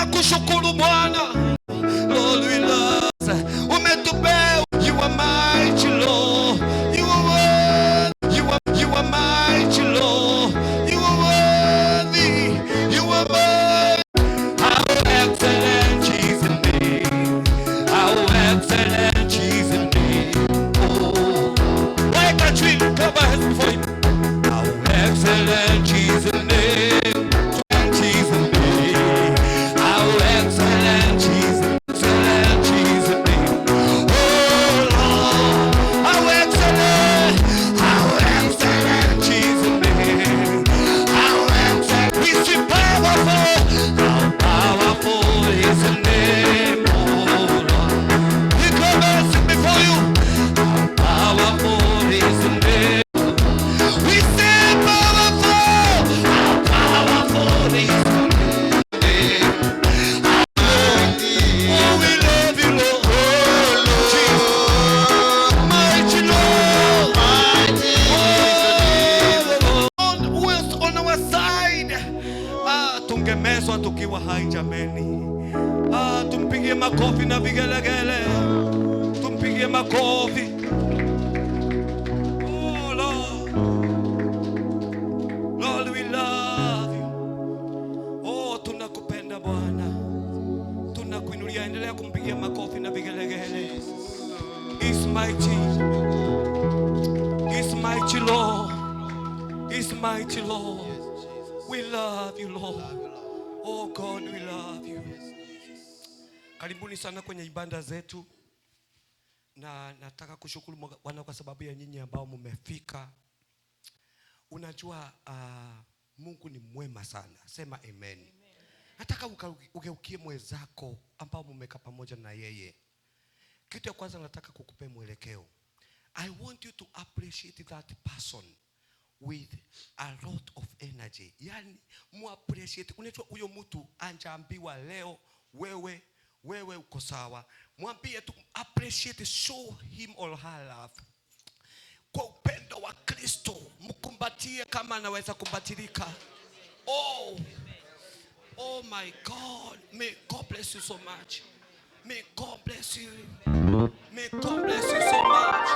tunakushukuru Bwana. Lord, we love. Umetupea. You are mighty Lord. You are worthy. You are mighty Lord. You are worthy. You are mighty. How excellent is the name. How excellent is the name. Oh, why can't we cover our heads before Him? How excellent is the name. Tungemezwa tukiwa hai jameni. Tumpigie makofi na vigelegele. Tumpigie makofi. Oh Lord. Lord, we love you. Oh, tunakupenda Bwana. Tunakuinulia, endelea kumpigia makofi na vigelegele. He's mighty. He's mighty Lord. He's mighty Lord. We love you Lord. Oh God, we love you. Karibuni sana kwenye ibada zetu. Na nataka kushukuru Bwana kwa sababu ya nyinyi ambao mmefika. Unajua Mungu ni mwema sana. Sema amen. Nataka ugeukie mwenzako ambao mmekaa pamoja na yeye. Kitu ya kwanza nataka kukupe mwelekeo. I want you to appreciate that person with a lot of energy. Yani mu appreciate. Unajua huyo mtu anjaambiwa leo wewe uko sawa. Mwambie tu appreciate, show him or her love. Kwa upendo wa Kristo, mkumbatie kama anaweza kumbatilika. Oh my God. May God bless you so much. May God bless you. May God bless you so much.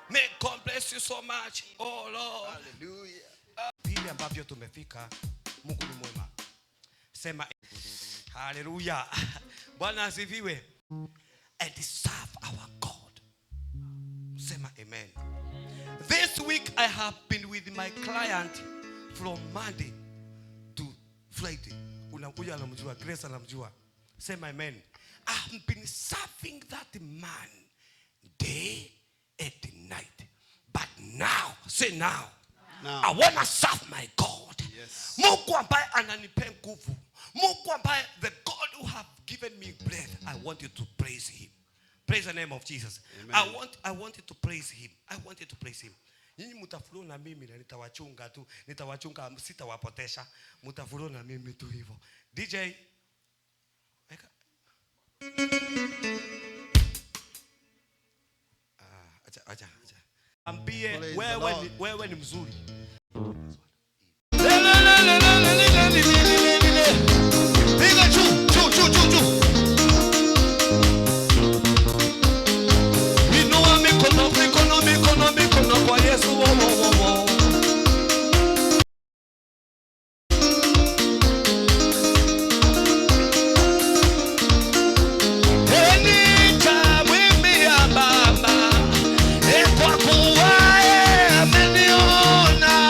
May God bless you so much. Oh Lord. Hallelujah. Vile ambavyo tumefika, Mungu ni mwema. Sema hallelujah. Bwana asifiwe. And serve our God. Sema amen. This week I have been with my client from Monday to Friday. Unakuja anamjua, Grace anamjua. Sema amen. I have been serving that man day and night. But now, say now. I want to serve my God. Yes. Mungu ambaye ananipa nguvu. Mungu ambaye, the God who have given me breath. I want you to praise him. Praise the name of Jesus. Amen. I want you to praise him. I want you to praise him. Nyinyi mtafuru na mimi na nitawachunga tu. Nitawachunga, sitawapotesha. Mtafuru na mimi tu hivyo. DJ. Acha. Ambie wewe ni mzuri. Piga chu. Inua mikono kwa Yesu. Ameniona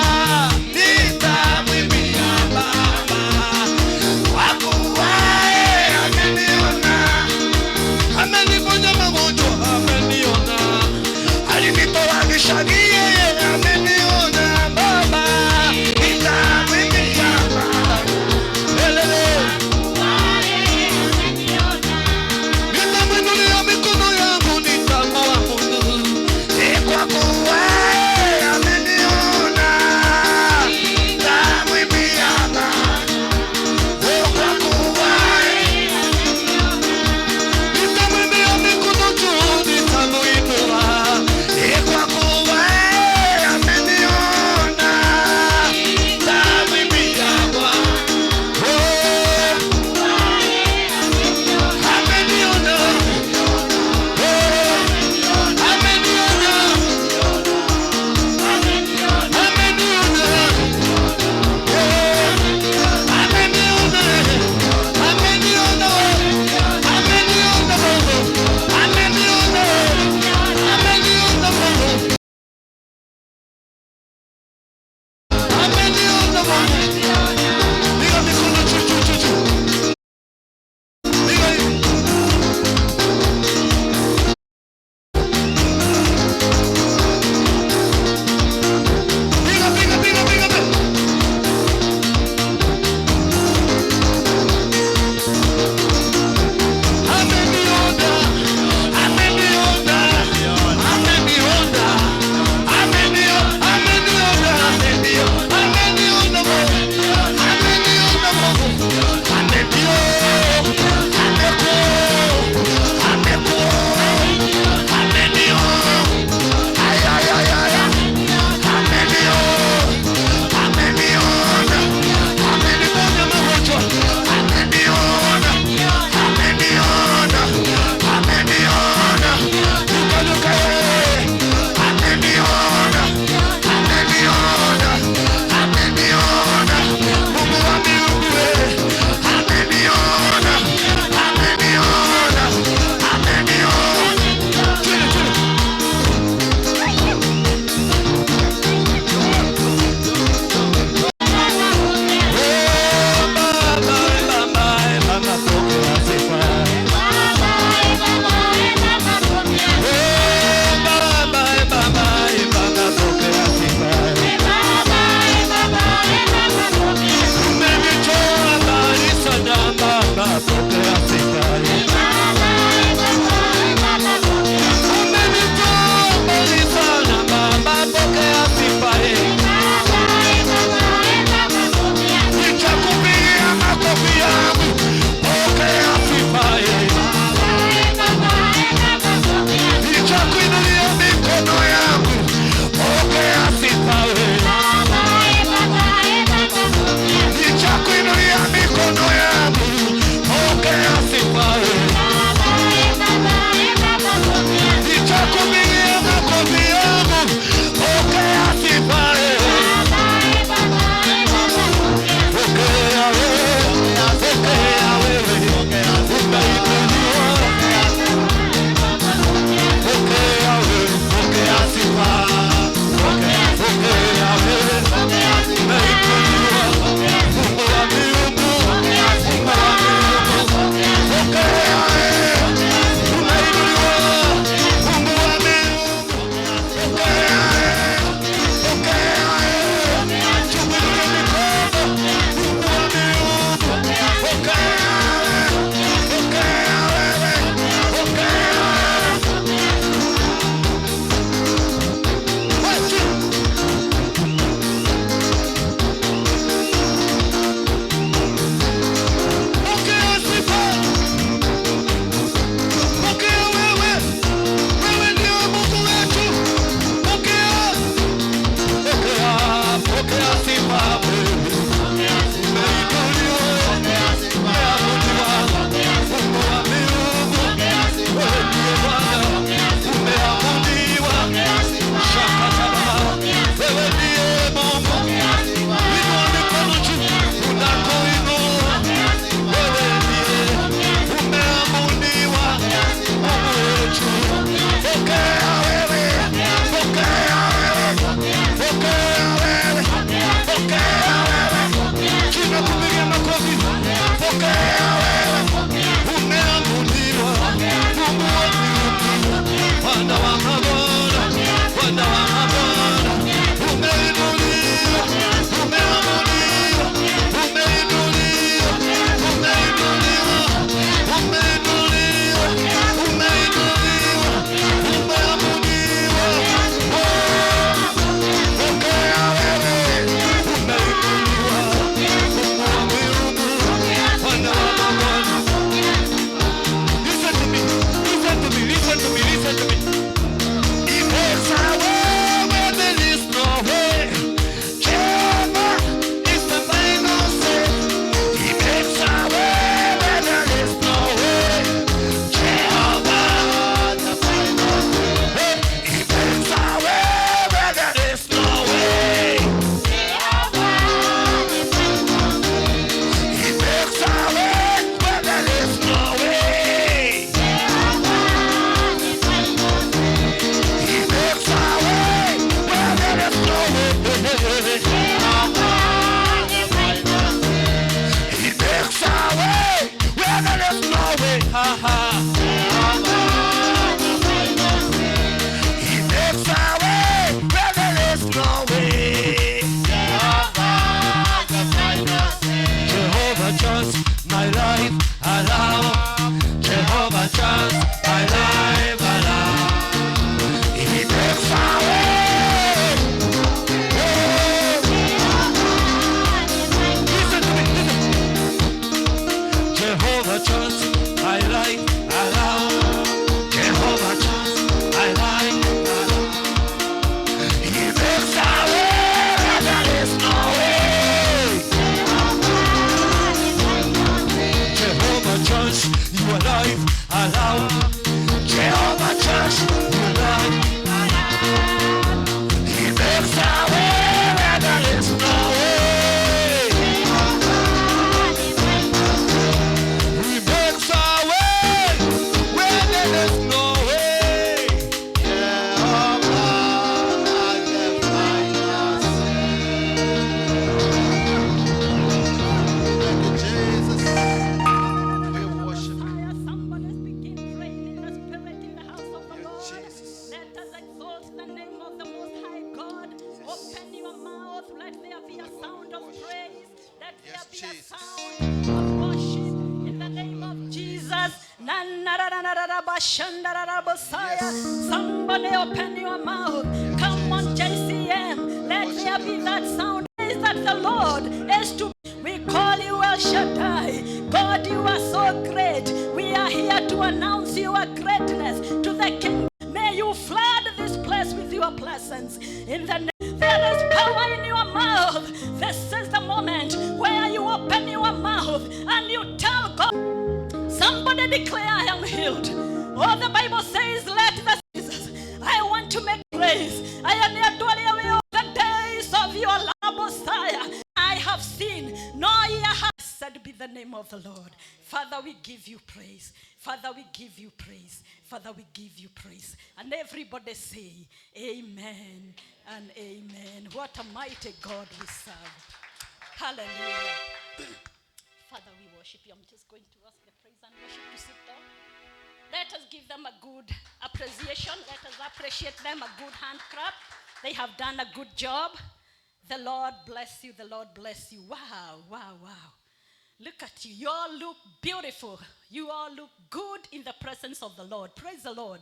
Somebody open your mouth. Come on, JCM. Let there be that sound. Is that the Lord is to. We call you El Shaddai. God, you are so great. We are here to announce your greatness to the King. May you flood this place with your presence. In the name, there is power in your mouth. This is the moment where you open your mouth and you tell God. Somebody declare, I am healed. Oh, the Bible says, let the Jesus. I want to make praise. I am here the days of your Messiah. I have seen, no ear has said, be the name of the Lord. Father, we give you praise. Father, we give you praise. Father, we give you praise. And everybody say, amen and amen. What a mighty God we serve. Hallelujah. Father, we worship you. I'm just going to ask the praise and worship to sit down. Let us give them a good appreciation. Let us appreciate them, a good hand clap. They have done a good job. The Lord bless you. The Lord bless you. Wow, wow, wow. Look at you. You all look beautiful. You all look good in the presence of the Lord. Praise the Lord.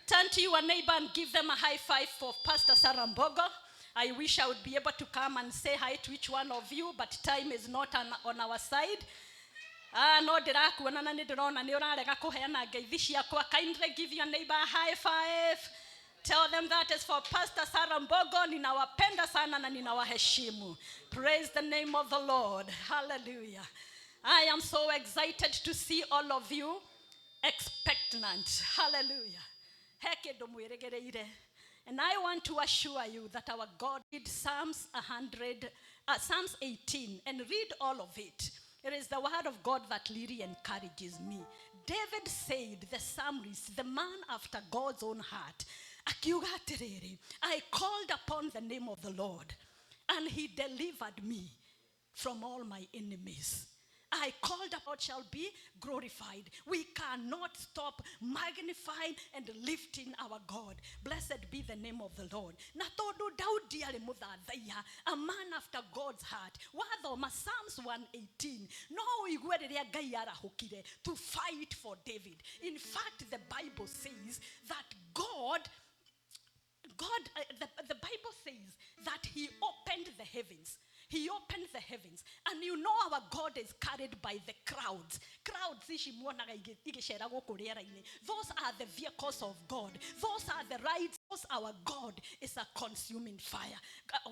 Turn to your neighbor and give them a high five for Pastor Sarambogo. I wish I would be able to come and say hi to each one of you, but time is not on our side. No ndirakuona na ndirona ni urarega kuheana ngeithi ciakwa. Kindly give your neighbor a high five. Tell them that is for Pastor Sarambogo. Ninawapenda sana na ninawaheshimu. Praise the name of the Lord. Hallelujah. I am so excited to see all of you expectant. Hallelujah. And I want to assure you that our God did Psalms 18 and read all of it. It is the word of God that really encourages me. David said, the psalmist, the man after God's own heart, I called upon the name of the Lord and he delivered me from all my enemies. I called upon shall be glorified. We cannot stop magnifying and lifting our God. Blessed be the name of the Lord. Na todo Daudi alimuthadhaia, a man after God's heart. Wathoma Psalms 118. No igwereria Ngai arahukire to fight for David. In fact, the Bible says that the Bible says that he opened the heavens. He opened the heavens. And you know our God is carried by the crowds. Those are the vehicles of God. Those are the rights. Our God is a consuming fire.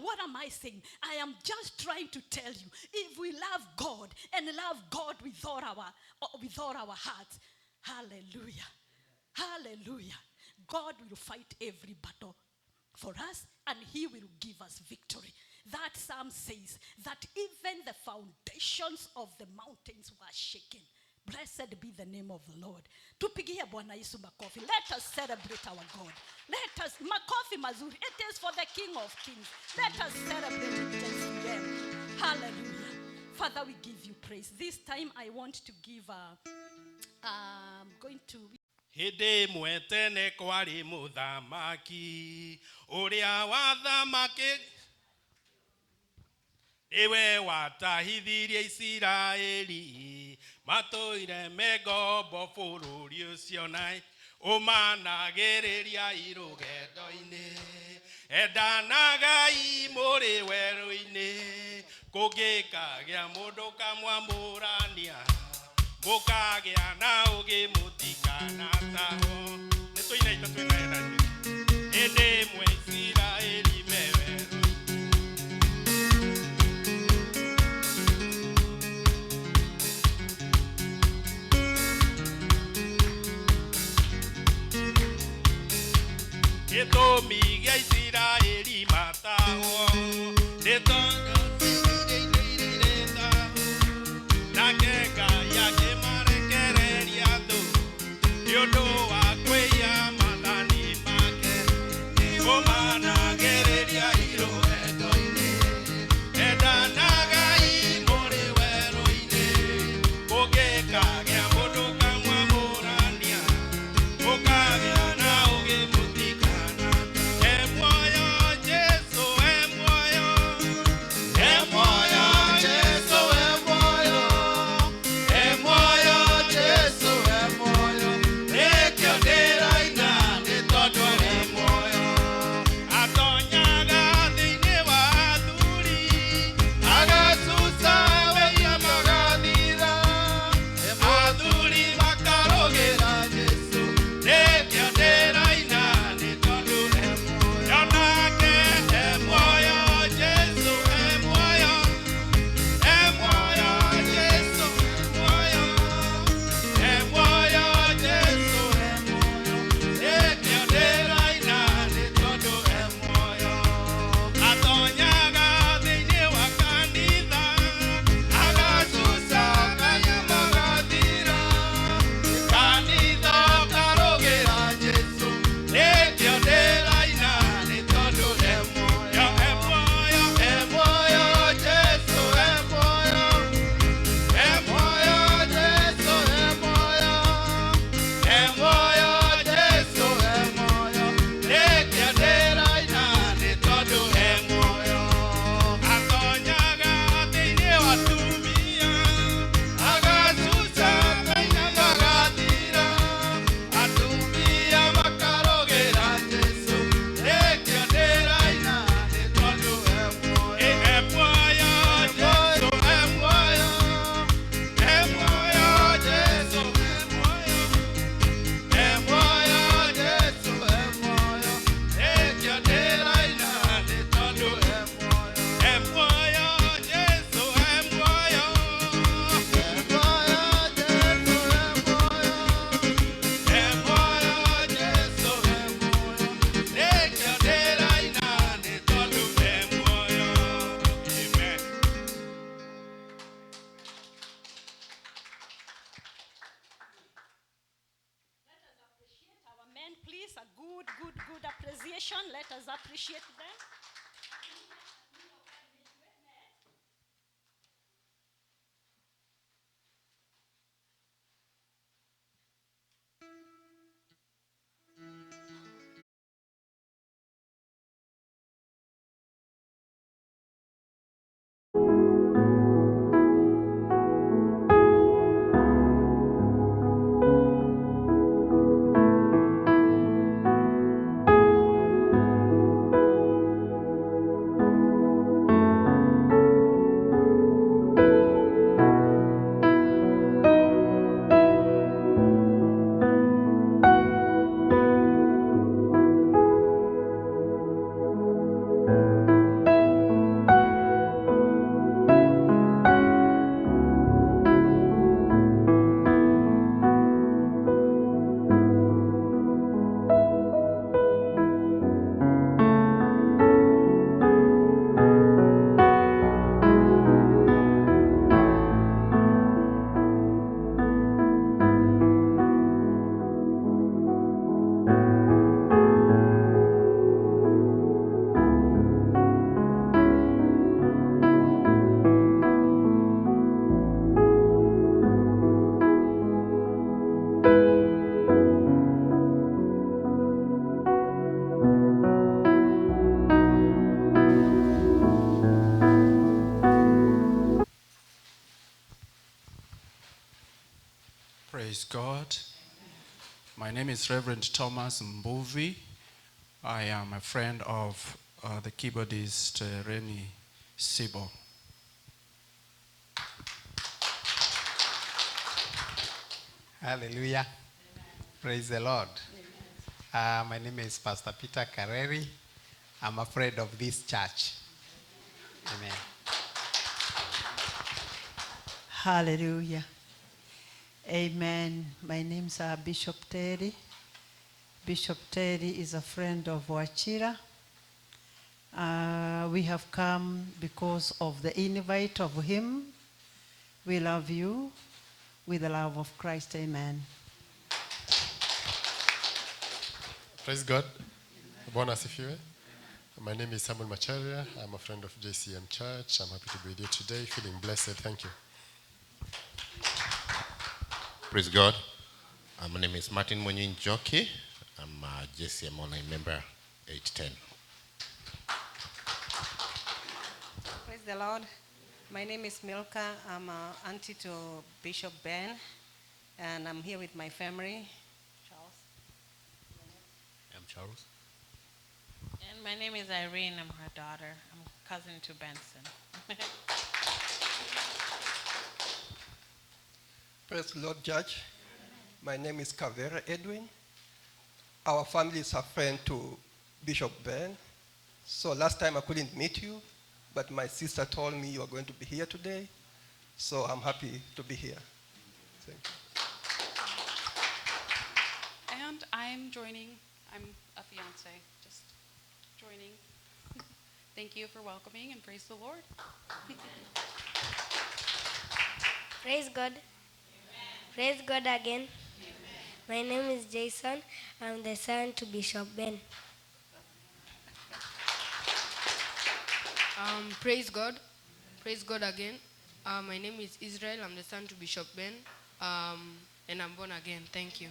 What am I saying? I am just trying to tell you, if we love God and love God with all our hearts, hallelujah, hallelujah, God will fight every battle for us and he will give us victory. That psalm says that even the foundations of the mountains were shaken. Blessed be the name of the Lord. Tupigie Bwana Yesu makofi. Let us celebrate our God. Let us, makofi mazuri. It is for the King of Kings. Let us celebrate it just again. Hallelujah. Father, we give you praise. This time I want to give I'm going to Hede mwetene kwari muthamaki uria wathamaki Ewe watahithirie Isiraeli matoire megobo bũrũri ũcio na ũmanagĩrĩria irũgendo-inĩ endanagai mũrĩ werũ-inĩ kũngĩkagĩa mũndũ kamwamũrania mũkagĩa na ũgĩ mũtikanatahwo nĩtũina itatwĩna endagia ĩndĩ mwe Isiraeli mewerũ Gĩtũmi gĩa Isiraeli matahwo nĩtondũ nake Ngai akĩmarekereria thũ nĩũndũ wa kwĩya maathani make ũmanagĩrĩria irũgendo-inĩ endanagai mũrĩ werũ-inĩ kũngĩkagĩa mũndũ kamwamũrania mũkagĩa na ũgĩ congregation, let us appreciate them. Praise God. My name is Reverend Thomas Mbuvi. I am a friend of the keyboardist Remy Sibo. Hallelujah. Praise the Lord. My name is Pastor Peter Kareri. I'm a friend of this church. Amen. Hallelujah. Amen. My name's Bishop Terry. Bishop Terry is a friend of Wachira. We have come because of the invite of him. We love you with the love of Christ. Amen. Praise God. Bwana asifiwe. My name is Samuel Macharia. I'm a friend of JCM Church. I'm happy to be with you today, feeling blessed. Thank you. Praise God. My name is Martin Munyin Joki. I'm a JCM online member, 810. Praise the Lord. My name is Milka. I'm auntie to Bishop Ben, and I'm here with my family. Charles. I'm Charles. And my name is Irene. I'm her daughter. I'm cousin to Benson. Praise the Lord, Judge. My name is Kavera Edwin. Our family is a friend to Bishop Ben. So last time I couldn't meet you, but my sister told me you are going to be here today. So I'm happy to be here. Thank you. And I'm joining. I'm a fiance, just joining. Thank you for welcoming and praise the Lord. Praise God. Amen. Praise God again. Amen. My name is Jason. I'm the son to Bishop Ben. Praise God. Praise God again. My name is Israel. I'm the son to Bishop Ben. And I'm born again. Thank you.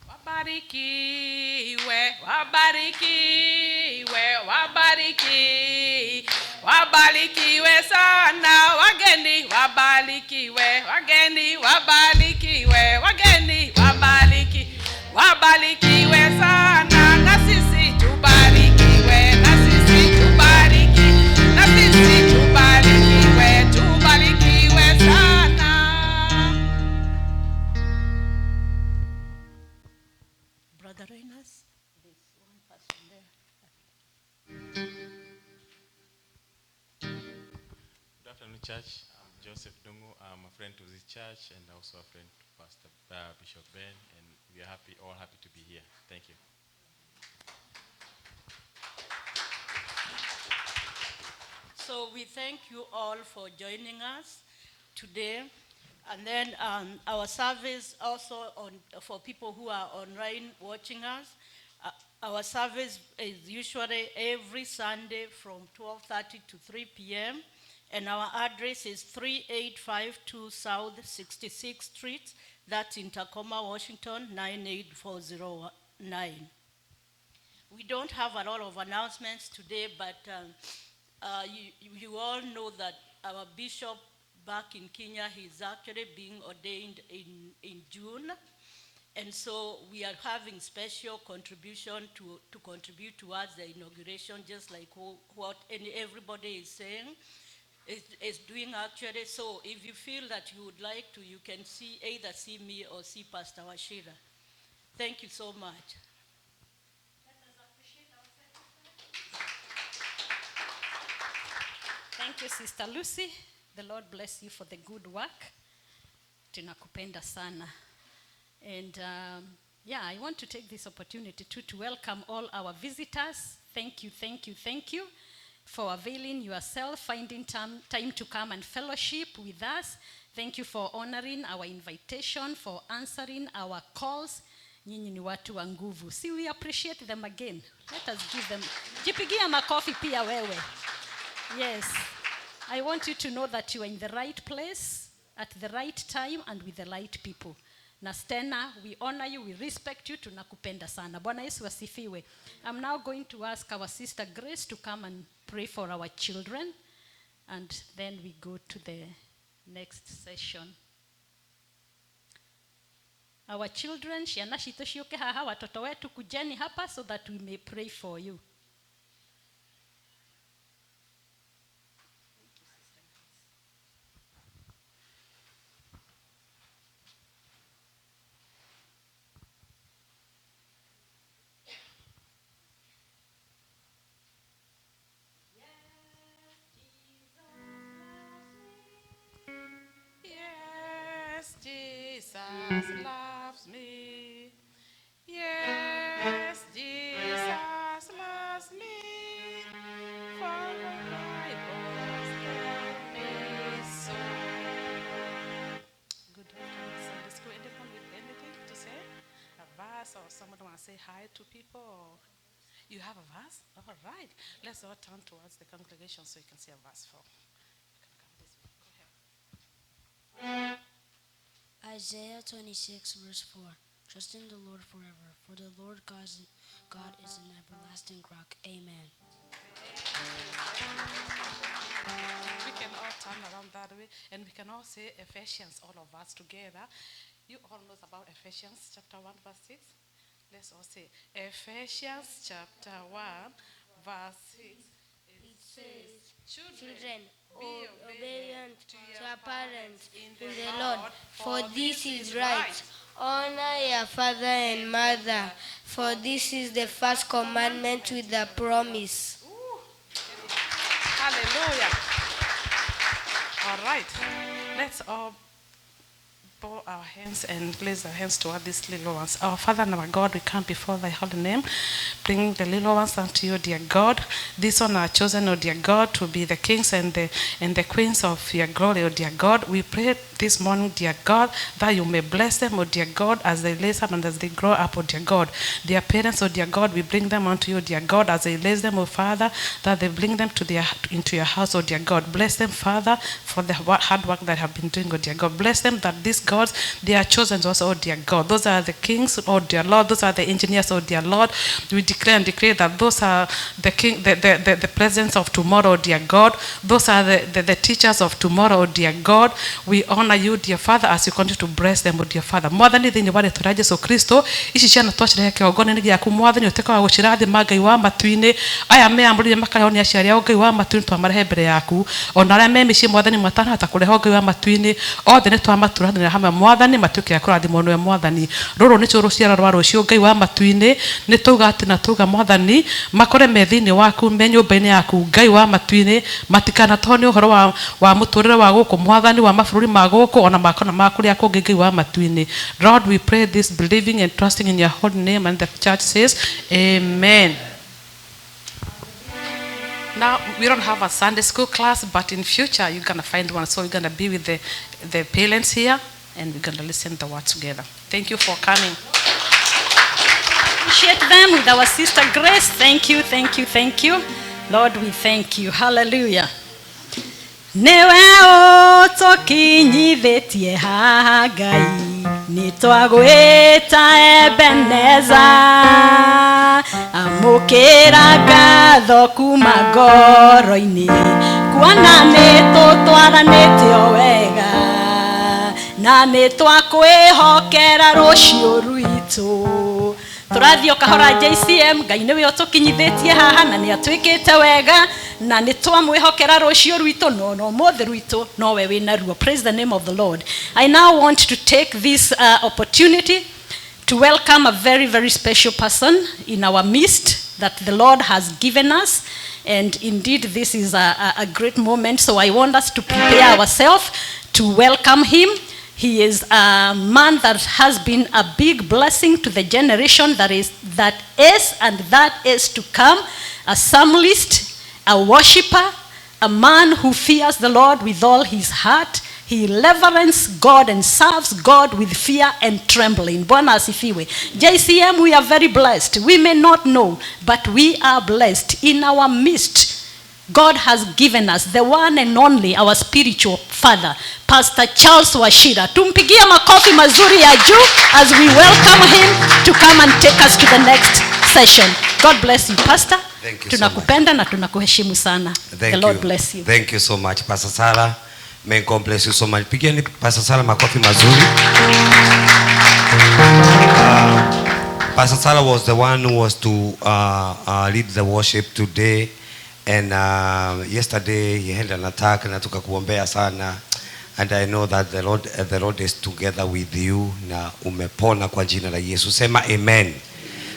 Wabarikiwe, wabarikiwe, wabarikiwe, wabarikiwe sana, wageni, wabarikiwe, wageni, wabarikiwe, wageni, wabarikiwe sana, na sisi tubarikiwe, na sisi tubarikiwe, na sisi tubarikiwe sana. Brother Reynolds, this one person there. Good afternoon, church. I'm Joseph Dungu. I'm a friend to this church and also a friend to Pastor Bishop Ben, and we are all happy to be here. Thank you. So we thank you all for joining us today. And then our service also for people who are online watching us. Our service is usually every Sunday from 12:30 to 3 p.m. And our address is 3852 South 66th Street. That's in Tacoma, Washington, 98409. We don't have a lot of announcements today, but you all know that our bishop back in Kenya, he's actually being ordained in June. And so we are having special contribution to contribute towards the inauguration, just like what everybody is saying, is doing actually. So if you feel that you would like to, you can either see me or see Pastor Washira. Thank you so much. Thank you, Sister Lucy. The Lord bless you for the good work. Tunakupenda sana. And I want to take this opportunity to welcome all our visitors. Thank you for availing yourself, finding time to come and fellowship with us. Thank you for honoring our invitation, for answering our calls. Nyinyi ni watu wa nguvu. See, we appreciate them again. Let us give them. Jipigia makofi pia wewe. Yes. I want you to know that you are in the right place, at the right time, and with the right people. Na Stena, we honor you, we respect you, tunakupenda sana. Bwana Yesu asifiwe. I'm now going to ask our sister Grace to come and pray for our children, and then we go to the next session. Our children, shiana shitoshioke haha watoto wetu kujeni hapa so that we may pray for you. Jesus loves me. Yes, Jesus loves me. For the Bible tells me so. Good afternoon, Sunday school. Anyone with anything to say? A verse, or someone want to say hi to people? Or you have a verse? All right. Let's all turn towards the congregation so you can see a verse for. You can come this way. Go ahead. Isaiah 26, verse 4. Trust in the Lord forever, for the Lord God is an everlasting rock. Amen. We can all turn around that way, and we can all say Ephesians, all of us together. You all know about Ephesians chapter 1, verse 6. Let's all say Ephesians chapter 1, verse 6. It says, Children, be obedient to your parents in the Lord, for this is right. Honor your father and mother, for this is the first commandment with the promise. Hallelujah. All right. Let's all bow our hands and place our hands toward these little ones. Our Father and our God, we come before thy holy name, bring the little ones unto you, dear God. These one are chosen, oh dear God, to be the kings and the queens of your glory, oh dear God. We pray this morning, dear God, that you may bless them, oh dear God, as they raise up and as they grow up, oh dear God. Their parents, oh dear God, we bring them unto you, dear God, as they raise them, oh Father, that they bring them into your house, oh dear God. Bless them, Father, for the hard work that they have been doing, oh dear God. Bless them that these gods, they are chosen also, oh dear God. Those are the kings, oh dear Lord. Those are the engineers, oh dear Lord. We declare and declare that those are the presidents of tomorrow, oh dear God. Those are the teachers of tomorrow, oh dear God. We honor you, dear Father, as you continue to bless them, oh dear Father. Mwathani thini wale turaje so Kristo ici ciana twacire kiogone ni giaku mwathani uteka wa gucirathi magai wa matuini aya meamburire makarehoni aciari ao ngai wa matuini twamarehe mbere yaku ona aria memicie mwathani matanahota kureho ngai wa matuini othe ni twamaturanira hamwe mwathani matuike ya kurathimwo niwe mwathani ruru ni ruciara rwa rucio ngai wa matuini ni tuga ati na tuga mwathani makore methini waku me nyumba-ini yaku ngai wa matuini matikana toni uhoro wa muturire wa guku mwathani wa mabururi ma guku ona makona makuria kungi ngai wa matuini. Lord, we pray this believing and trusting in your holy name, and the church says amen. now we don't have a Sunday school class, but in future you're going to find one. So we're going to be with the parents here, and we're going to listen to the word together. Thank you for coming. Appreciate them with our sister Grace. Thank you, thank you, thank you. Lord, we thank you. Hallelujah. Newe otokinyithetie haha Ngai nitwagwita Ebeneza amukira ngatho kuma ngoro-ini kuona nitutwaranĩte o wega na nitwakwĩhokera rũciũ rwitũ tũrathiĩ kahora JCM Ngai nĩwe ũtũkinyithĩtie haha na nĩatwĩkĩte wega na nĩtwamwĩhokera rũciũ rwitũ no mũthĩ rwitũ nowe wĩna ruo. Praise the name of the Lord. I now want to take this opportunity to welcome a very, very special person in our midst that the Lord has given us, and indeed this is a great moment, so I want us to prepare ourselves to welcome him. He is a man that has been a big blessing to the generation that is to come, a psalmist, a worshipper, a man who fears the Lord with all his heart. He reverences God and serves God with fear and trembling. Bwana asifiwe. JCM, we are very blessed. We may not know, but we are blessed. In our midst, God has given us the one and only, our spiritual father, Pastor Charles Washira. Tumpigie makofi mazuri ya juu as we welcome him to come and take us to the next session. God bless you, Pastor. Thank you Tunakupenda so much. Na tunakuheshimu sana. Thank The Lord you. bless you. Thank you so much, Pastor Sarah. May God bless you so much. Pigieni Pastor Sarah makofi mazuri. Pastor Sarah was the one who was to lead the worship today. And yesterday he had an attack na tukakuombea sana, and I know that the Lord is together with you na umepona kwa jina la Yesu. Sema amen.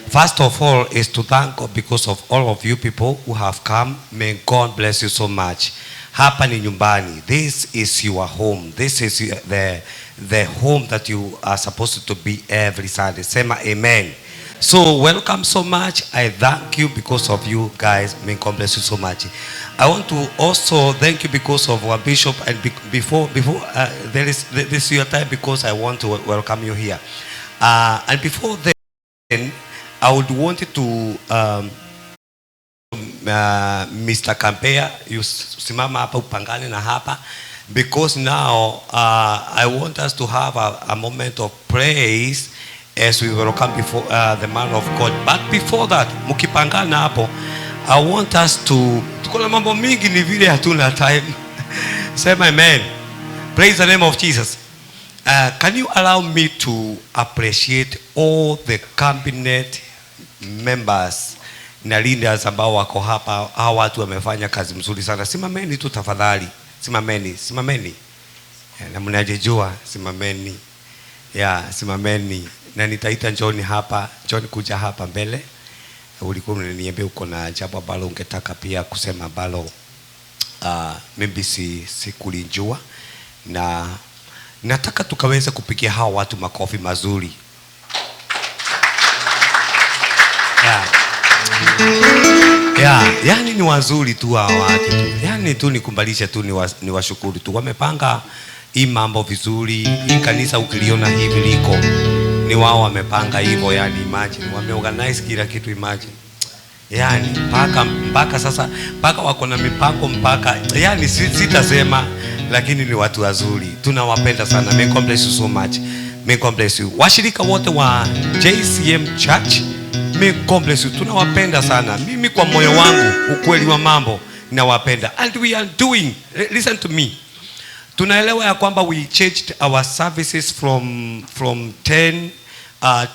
First of all is to thank God because of all of you people who have come. May God bless you so much. Hapa ni nyumbani. This is your home. This is the home that you are supposed to be every Sunday. Sema amen. So welcome so much. I thank you because of you guys. May God bless you so much. I want to also thank you because of our bishop, and before this is your time because I want to welcome you here. And before then, I would want you to Mr. Kampea, you simama hapa upangane na hapa, because now I want us to have a moment of praise as we welcome before the man of God. But before that, mukipangana hapo, I want us to tukona mambo mingi ni vile hatuna time. Sema amen. Praise the name of Jesus. Can you allow me to appreciate all the cabinet members na leaders ambao wako hapa? Hawa watu wamefanya kazi mzuri sana. Simameni tu tafadhali. Simameni. Na mnajijua, simameni. Simameni. Na nitaita John hapa. John, kuja hapa mbele. Ulikuwa unaniambia uko na jambo ambalo ungetaka pia kusema ambalo mimi sikulijua, na nataka tukaweze kupigia hawa watu makofi mazuri. Yani ni wazuri tu hawa watu tu. Yani tu nikumbalisha tu ni washukuru tu. Wamepanga hii mambo vizuri. Hii kanisa ukiliona hivi liko, ni wao wamepanga hivyo. Yani imagine, wameorganize kila kitu. Imagine, yani mpaka sasa, mpaka wako na mipango, mpaka yani sitasema, lakini ni watu wazuri, tunawapenda sana. May God bless you so much. May God bless you. Washirika wote wa JCM Church, may God bless you. Tunawapenda sana. Mimi kwa moyo wangu, ukweli wa mambo, ninawapenda. And we are doing, listen to me, tunaelewa ya kwamba we changed our services from 10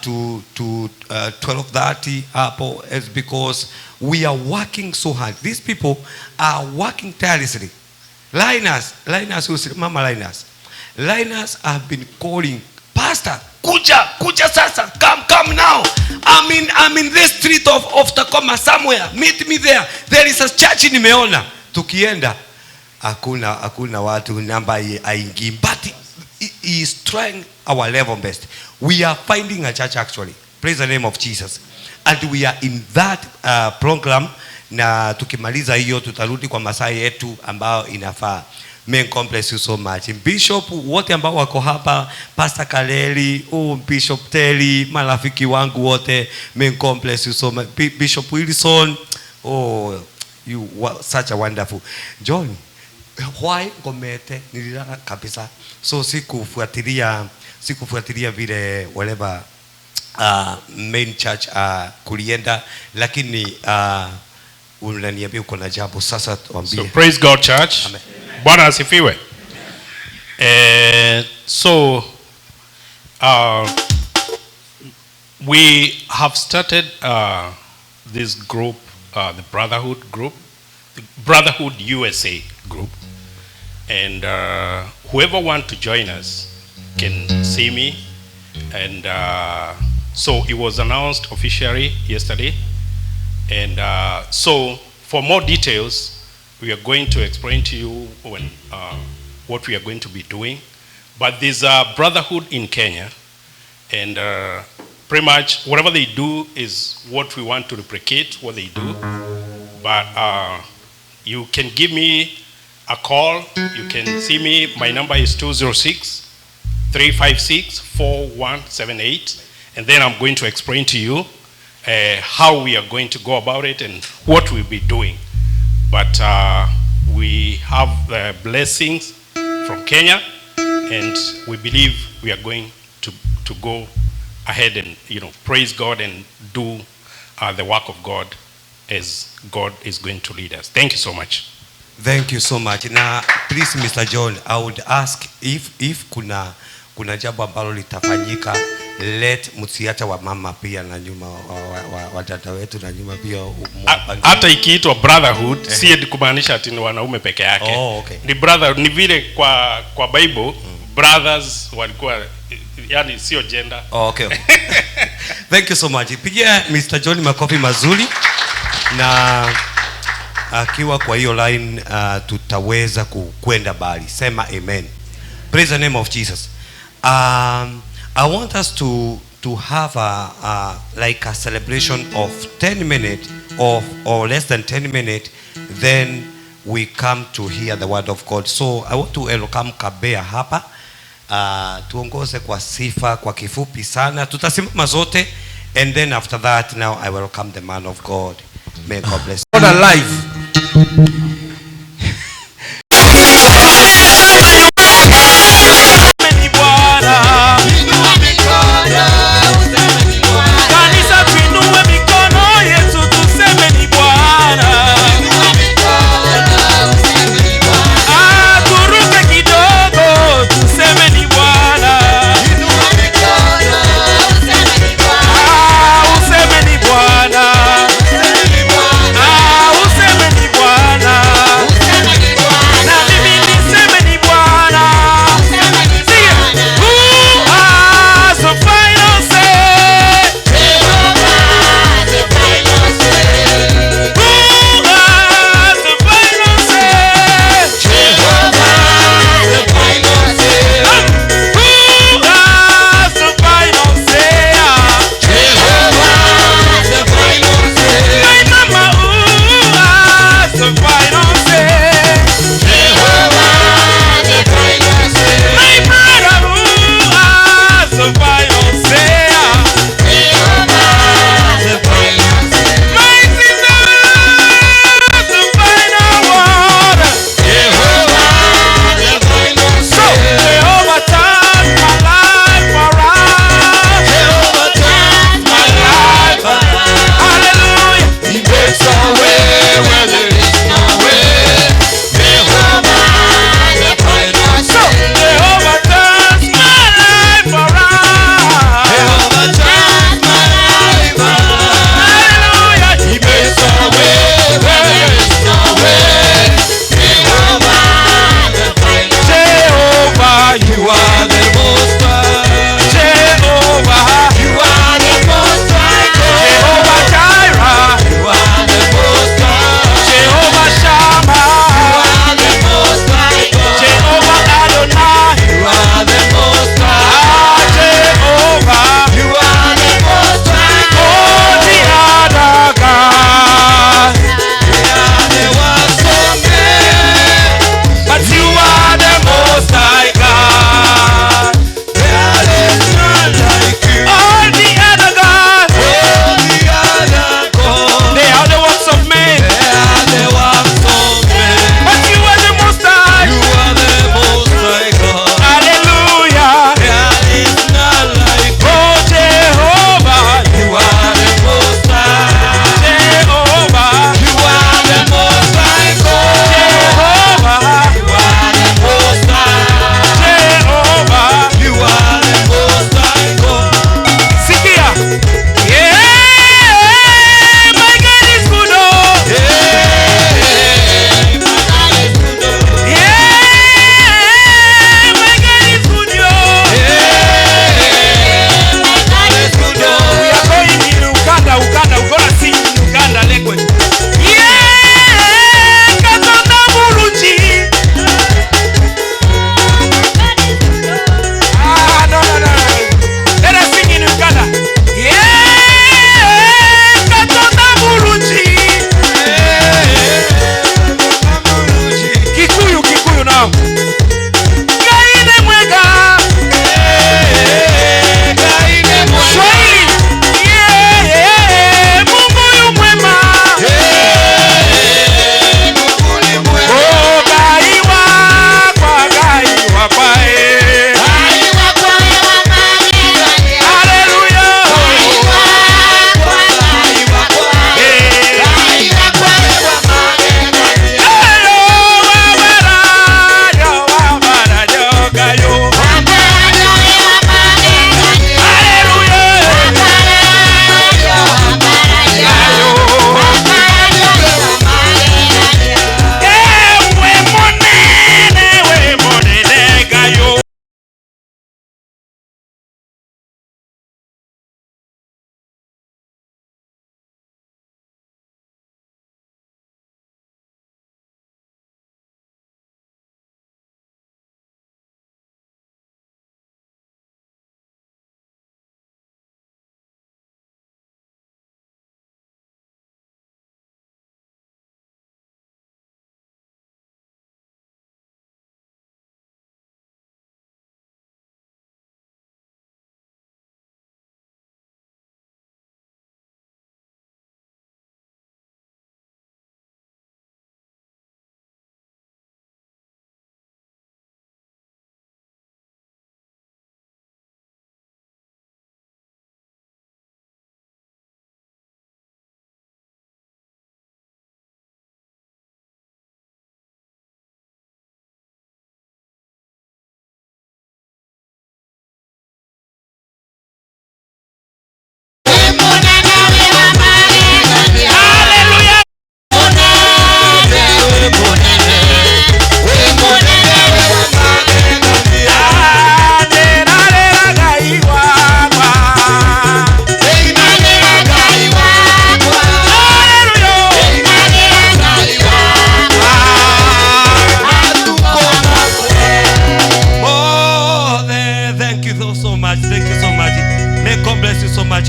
to 12:30 hapo, is because we are working so hard. These people are working tirelessly. Linus have been calling, Pastor, kuja sasa, come now. I'm in this street of Tacoma somewhere. Meet me there. There is a church nimeona. Tukienda hakuna watu, namba haingii, but he is trying our level best. We are finding a church actually. Praise the name of Jesus. And we are in that program na tukimaliza hiyo tutarudi kwa masaa yetu ambayo inafaa. May God bless you so much. Bishop wote ambao wako hapa, Pastor Kaleli, Bishop Terry, marafiki wangu wote, may God bless you so much. Bishop Wilson, you were such a wonderful. John, why ngomete nililala kabisa. So sikufuatilia vile whatever main church kulienda, lakini unaniambia uko na jambo sasa, tuambie. So praise God church. Amen. Bwana asifiwe. We have started this group, the Brotherhood group, the Brotherhood USA group, and whoever want to join us can see me. And so it was announced officially yesterday, and so for more details we are going to explain to you when, what we are going to be doing. But there's a Brotherhood in Kenya, and pretty much whatever they do is what we want to replicate what they do. But you can give me a call. You can see me. My number is 206-356-4178. And then I'm going to explain to you how we are going to go about it and what we'll be doing. But we have the blessings from Kenya, and we believe we are going to go ahead and praise God and do the work of God as God is going to lead us. Thank you so much. Thank you so much. Now, please, Mr. John, I would ask if kuna jambo ambalo litafanyika, let msiacha wa mama pia na nyuma wa dada wetu na nyuma pia. Hata ikiitwa Brotherhood, si kumaanisha ati ni wanaume peke yake. Okay. Ni brother, ni vile kwa Bible brothers walikuwa, yani sio gender. Okay. Thank you so much. Pigia Mr. John makofi mazuri, na akiwa kwa hiyo line tutaweza kwenda bali. Sema amen. Praise the name of Jesus. I want us to have like a celebration of 10 minutes or less than 10 minutes, then we come to hear the word of God. So I want to welcome Kabea hapa, tuongoze kwa sifa kwa kifupi sana, tutasimama zote, and then after that now I welcome the man of God. May God bless God alive. Useme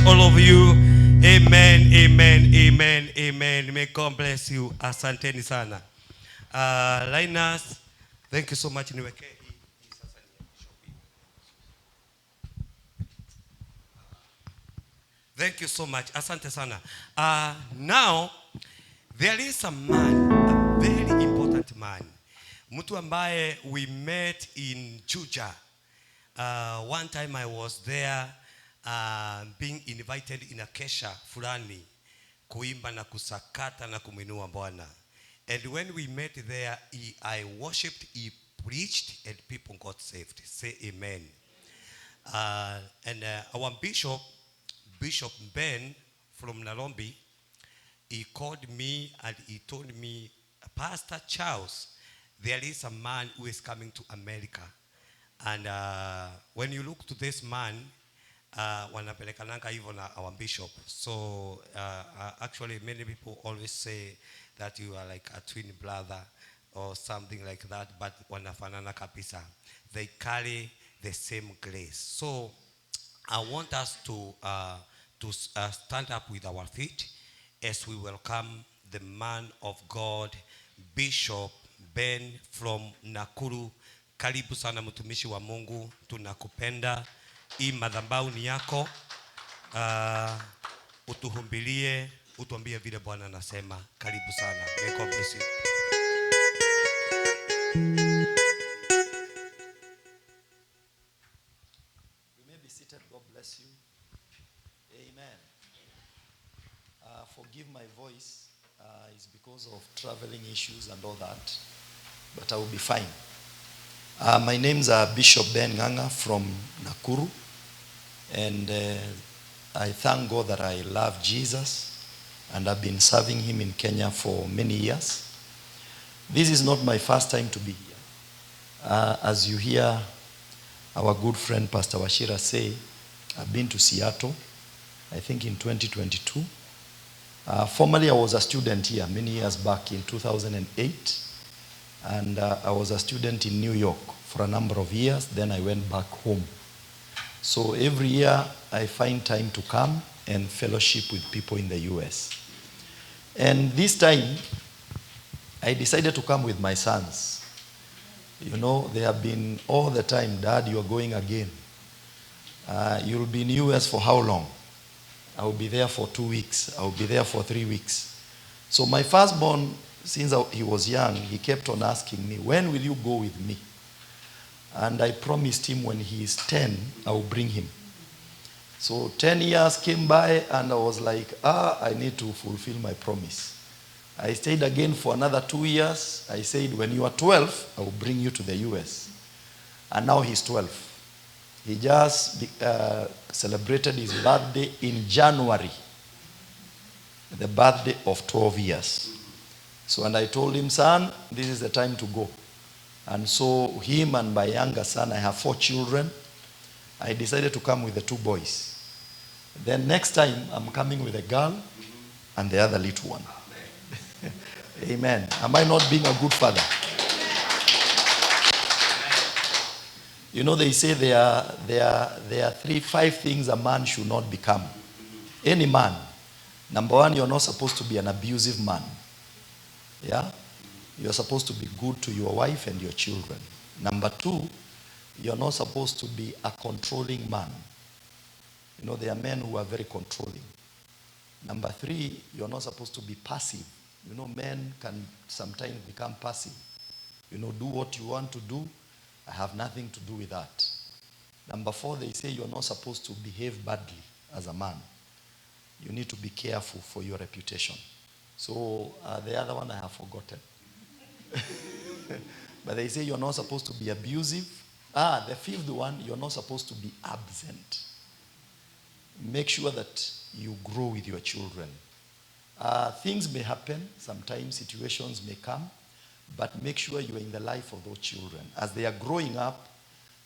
all of you. Amen, amen, amen, amen. May God bless you. Asanteni sana. Linus, thank you so much. Niweke hii sasa ni ya bishop hii. Thank you so much. Asante sana. Now, there is a man, a very important man. Mtu ambaye we met in Juja. One time I was there being invited in a kesha fulani kuimba na kusakata na kumwinua Bwana. And when we met there, I worshipped, he preached, and people got saved. Say amen. And our Bishop Ben from Nairobi, he called me and he told me, Pastor Charles, there is a man who is coming to America. And when you look to this man, wanapelekananga hivyo na our bishop. So actually many people always say that you are like a twin brother or something like that, but wanafanana kabisa. They carry the same grace. So I want us to stand up with our feet as we welcome the man of God, Bishop Ben from Nakuru. Karibu sana mtumishi wa Mungu, tunakupenda. Hii madhabahu ni yako. Utuhumbilie, utuambie vile Bwana anasema. Karibu sana. May God bless you. You may be seated. God bless you. Amen. Forgive my voice. It's because of traveling issues and all that. But I will be fine. My name's Bishop Ben Nganga from Nakuru. And I thank God that I love Jesus. And I've been serving him in Kenya for many years. This is not my first time to be here. As you hear our good friend Pastor Washira say, I've been to Seattle, I think in 2022. Formerly I was a student here many years back in 2008. And I was a student in New York for a number of years. Then I went back home. So every year I find time to come and fellowship with people in the US. And this time I decided to come with my sons. You know, they have been all the time, Dad, you are going again. You'll be in US for how long? I will be there for 2 weeks. I will be there for 3 weeks. So my firstborn, since he was young, he kept on asking me, when will you go with me? And I promised him when he is 10, I will bring him. So 10 years came by and I was like, I need to fulfill my promise. I stayed again for another 2 years. I said, when you are 12, I will bring you to the US. And now he's 12. He just celebrated his birthday in January. The birthday of 12 years. So, and I told him, son, this is the time to go. And so him and my younger son, I have 4 children. I decided to come with the 2 boys. Then next time, I'm coming with a girl and the other little one. Amen. Am I not being a good father? You know, they say there are 5 things a man should not become. Any man. Number 1, you're not supposed to be an abusive man. Yeah? You're supposed to be good to your wife and your children. Number 2, you're not supposed to be a controlling man. You know, there are men who are very controlling. Number 3, you're not supposed to be passive. You know, men can sometimes become passive. You know, do what you want to do. I have nothing to do with that. Number 4, they say you're not supposed to behave badly as a man. You need to be careful for your reputation. So the other one I have forgotten. But they say you're not supposed to be abusive. The 5th one, you're not supposed to be absent. Make sure that you grow with your children. Things may happen, sometimes situations may come, but make sure you're in the life of those children. As they are growing up,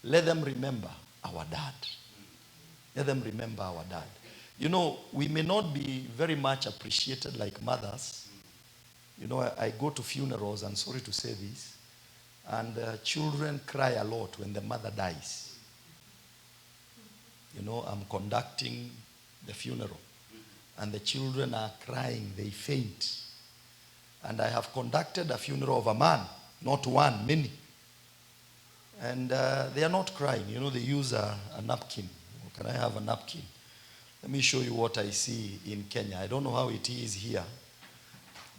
let them remember our dad. Let them remember our dad. You know, we may not be very much appreciated like mothers. You know, I go to funerals, and sorry to say this, and children cry a lot when the mother dies. You know, I'm conducting the funeral. And the children are crying, they faint. And I have conducted a funeral of a man, not one, many. And they are not crying. You know, they use a napkin. Can I have a napkin? Let me show you what I see in Kenya. I don't know how it is here.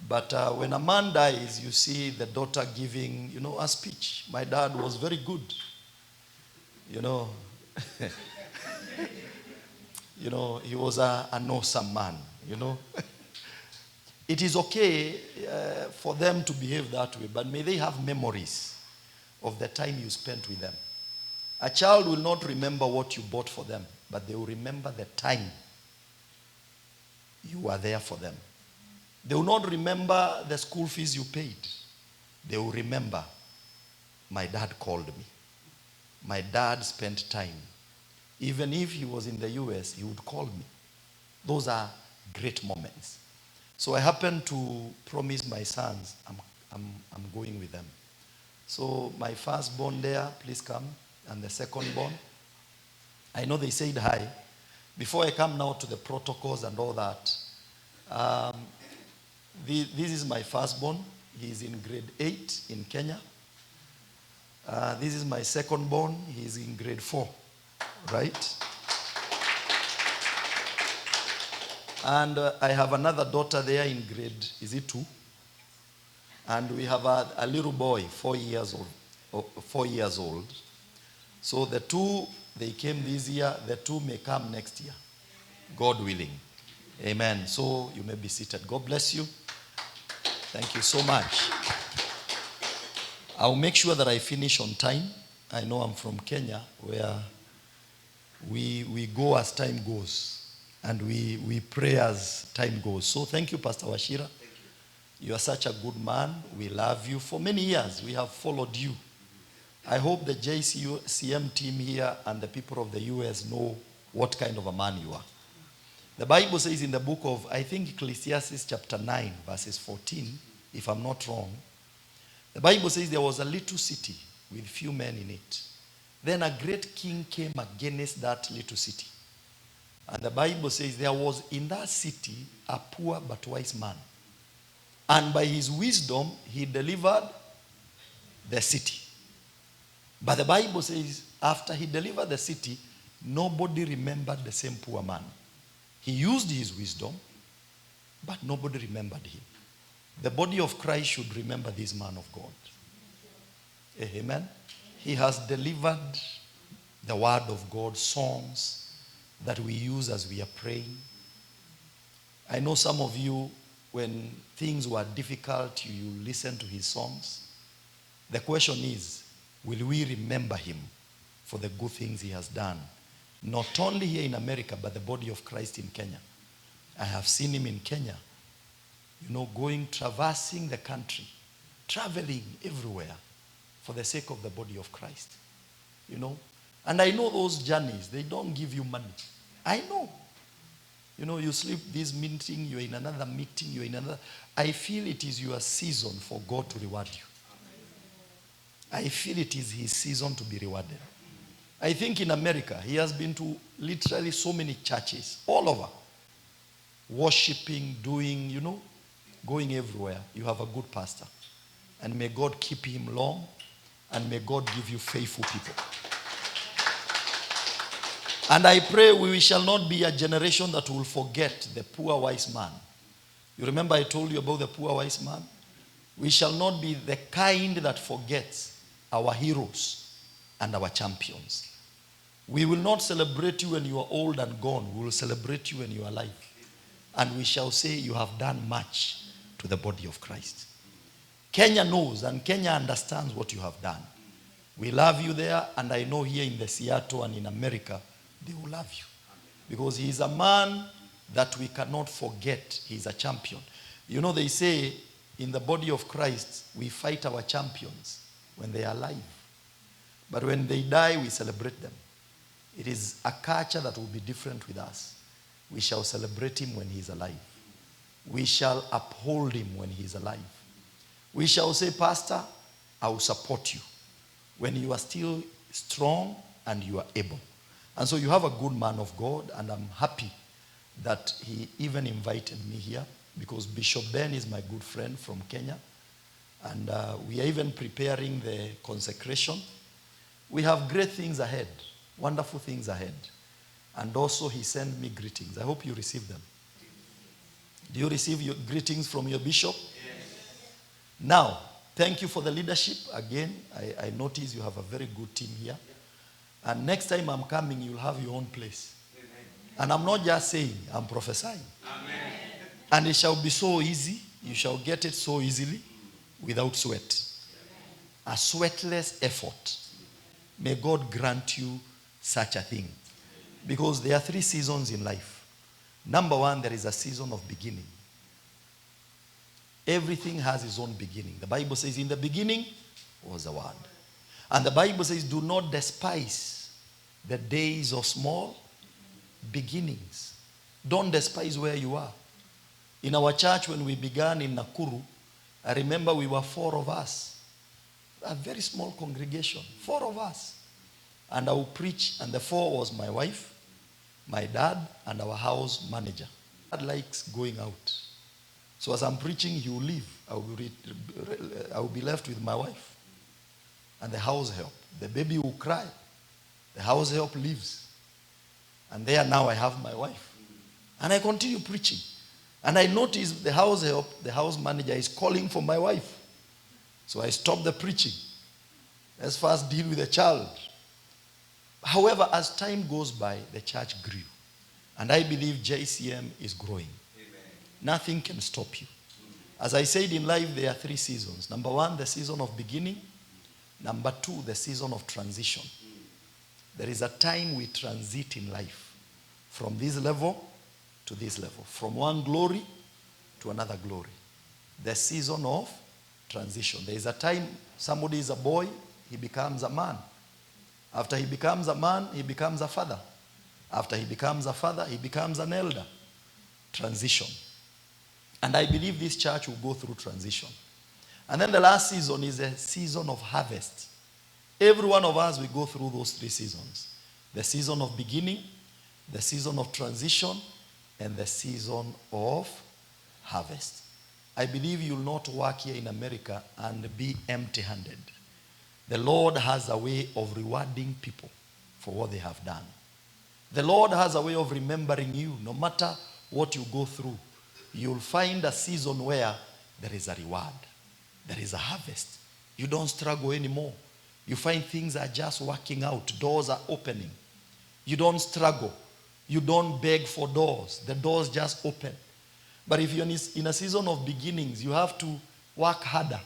But when a man dies, you see the daughter giving, you know, a speech. My dad was very good. You know, you know, he was an awesome man, you know. It is okay for them to behave that way, but may they have memories of the time you spent with them. A child will not remember what you bought for them, but they will remember the time you were there for them. They will not remember the school fees you paid. They will remember, my dad called me. My dad spent time. Even if he was in the US, he would call me. Those are great moments. So I happened to promise my sons, I'm going with them. So my firstborn there, please come, and the secondborn. I know they said hi. Before I come now to the protocols and all that, this is my firstborn. He's in grade 8 in Kenya. This is my secondborn. He's in grade 4, right? And I have another daughter there in grade, is it 2? And we have a little boy, 4 years old. So the 2, they came this year. The 2 may come next year, God willing. Amen. So you may be seated. God bless you. Thank you so much. I'll make sure that I finish on time. I know I'm from Kenya, where we go as time goes, and we pray as time goes. So thank you, Pastor Washira. You are such a good man. We love you. For many years, we have followed you. I hope the JCM team here and the people of the US know what kind of a man you are. The Bible says in the book of, I think, Ecclesiastes chapter 9, verses 14, if I'm not wrong, the Bible says there was a little city with few men in it. Then a great king came against that little city. And the Bible says there was in that city a poor but wise man. And by his wisdom, he delivered the city. But the Bible says after he delivered the city, nobody remembered the same poor man. He used his wisdom, but nobody remembered him. The body of Christ should remember this man of God. Amen. He has delivered the word of God, songs that we use as we are praying. I know some of you, when things were difficult, you listen to his songs. The question is, will we remember him for the good things he has done? Not only here in America, but the body of Christ in Kenya. I have seen him in Kenya, you know, traversing the country, traveling everywhere for the sake of the body of Christ, you know. And I know those journeys, they don't give you money. I know. You know, you sleep this meeting, you're in another meeting, you're in another. I feel it is your season for God to reward you. I feel it is his season to be rewarded. I think in America, he has been to literally so many churches all over. Worshipping, doing, you know, going everywhere. You have a good pastor. And may God keep him long. And may God give you faithful people. And I pray we shall not be a generation that will forget the poor wise man. You remember I told you about the poor wise man? We shall not be the kind that forgets our heroes and our champions. We will not celebrate you when you are old and gone. We will celebrate you when you are alive. And we shall say you have done much to the body of Christ. Kenya knows and Kenya understands what you have done. We love you there, and I know here in the Seattle and in America, they will love you. Because he is a man that we cannot forget. He is a champion. You know, they say in the body of Christ, we fight our champions when they are alive. But when they die, we celebrate them. It is a culture that will be different with us. We shall celebrate him when he is alive. We shall uphold him when he is alive. We shall say, Pastor, I will support you when you are still strong and you are able. And so you have a good man of God, and I'm happy that he even invited me here because Bishop Ben is my good friend from Kenya. And we are even preparing the consecration. We have great things ahead, wonderful things ahead. And also he sent me greetings. I hope you receive them. Do you receive your greetings from your bishop? Yes. Now, thank you for the leadership. Again, I notice you have a very good team here. And next time I'm coming, you'll have your own place. Amen. And I'm not just saying, I'm prophesying. Amen. And it shall be so easy. You shall get it so easily without sweat. A sweatless effort. May God grant you such a thing. Because there are 3 seasons in life. Number 1, there is a season of beginning. Everything has its own beginning. The Bible says, in the beginning was the Word. And the Bible says, do not despise the days of small beginnings. Don't despise where you are. In our church, when we began in Nakuru, I remember we were 4 of us. A very small congregation, 4 of us. And I would preach, and the 4 was my wife, my dad, and our house manager. Dad likes going out. So as I'm preaching, he will leave. I will be left with my wife and the house help. The baby will cry. The house help leaves. And there now I have my wife. And I continue preaching. And I notice the house help, the house manager is calling for my wife. So I stop the preaching. Let's first deal with the child. However, as time goes by, the church grew. And I believe JCM is growing. Amen. Nothing can stop you. As I said in life, there are 3 seasons. Number 1, the season of beginning. Number 2, the season of transition. There is a time we transit in life. From this level to this level. From one glory to another glory. The season of transition. There is a time somebody is a boy, he becomes a man. After he becomes a man, he becomes a father. After he becomes a father, he becomes an elder. Transition. And I believe this church will go through transition. And then the last season is a season of harvest. Every one of us will go through those 3 seasons. The season of beginning, the season of transition, and the season of harvest. I believe you'll not work here in America and be empty-handed. The Lord has a way of rewarding people for what they have done. The Lord has a way of remembering you. No matter what you go through, you'll find a season where there is a reward. There is a harvest. You don't struggle anymore. You find things are just working out. Doors are opening. You don't struggle. You don't beg for doors. The doors just open. But if you're in a season of beginnings, you have to work harder.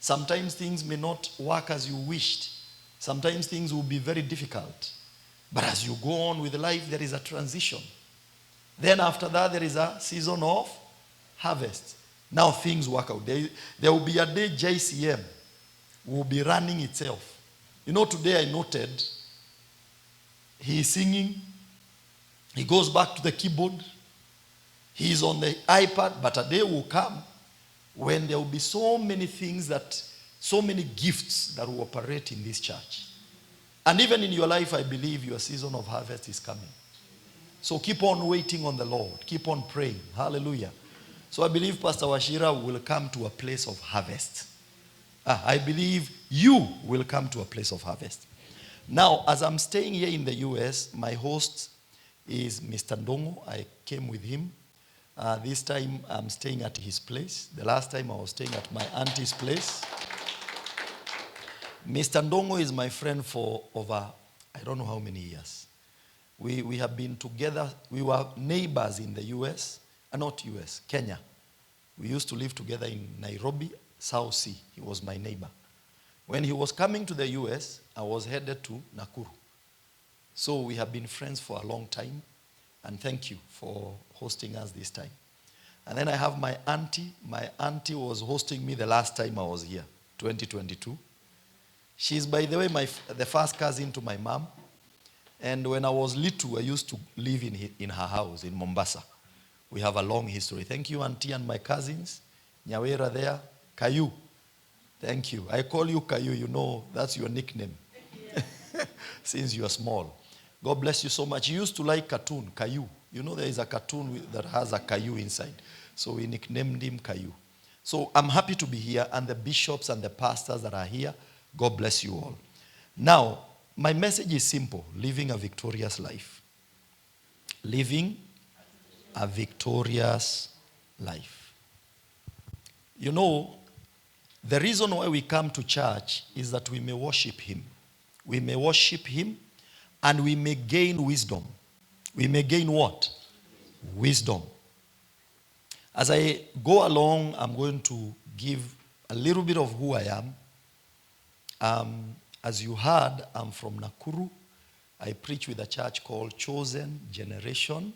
Sometimes things may not work as you wished. Sometimes things will be very difficult. But as you go on with life, there is a transition. Then after that, there is a season of harvest. Now things work out. There will be a day JCM will be running itself. You know, today I noted he is singing. He goes back to the keyboard. He is on the iPad, but a day will come when there will be so many things so many gifts that will operate in this church. And even in your life, I believe your season of harvest is coming. So keep on waiting on the Lord. Keep on praying. Hallelujah. So I believe Pastor Washira will come to a place of harvest. I believe you will come to a place of harvest. Now, as I'm staying here in the US, my host is Mr. Ndongo. I came with him. This time I'm staying at his place. The last time I was staying at my auntie's place. Mr. Ndongo is my friend for over, I don't know how many years. We have been together. We were neighbors in the US, not US, Kenya. We used to live together in Nairobi, South Sea. He was my neighbor. When he was coming to the US, I was headed to Nakuru. So we have been friends for a long time. And thank you for hosting us this time. And then I have my auntie. My auntie was hosting me the last time I was here, 2022. She's, by the way, the first cousin to my mom. And when I was little, I used to live in her house in Mombasa. We have a long history. Thank you, auntie, and my cousins. Nyawera there. Kayu. Thank you. I call you Kayu. You know, that's your nickname. Since you are small. God bless you so much. You used to like cartoon, Caillou. You know there is a cartoon that has a Caillou inside. So we nicknamed him Caillou. So I'm happy to be here, and the bishops and the pastors that are here, God bless you all. Now, my message is simple: living a victorious life. Living a victorious life. You know, the reason why we come to church is that we may worship him. We may worship him, and we may gain wisdom. We may gain what? Wisdom. As I go along, I'm going to give a little bit of who I am. As you heard, I'm from Nakuru. I preach with a church called Chosen Generation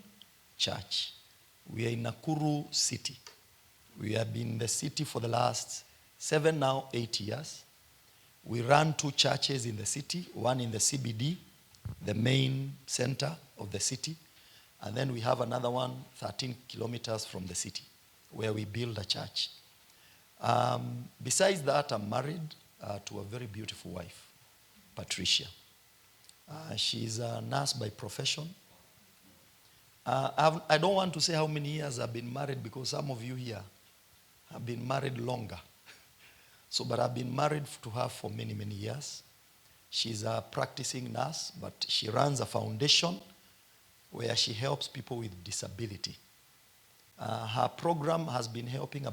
Church. We are in Nakuru City. We have been in the city for the last 7, now 8 years. We run 2 churches in the city, one in the CBD, the main center of the city, and then we have another one 13 kilometers from the city where we build a church. Besides that, I'm married to a very beautiful wife, Patricia. She's a nurse by profession. I don't want to say how many years I've been married, because some of you here have been married longer. But I've been married to her for many, many years. She's a practicing nurse, but she runs a foundation where she helps people with disability. Her program has been helping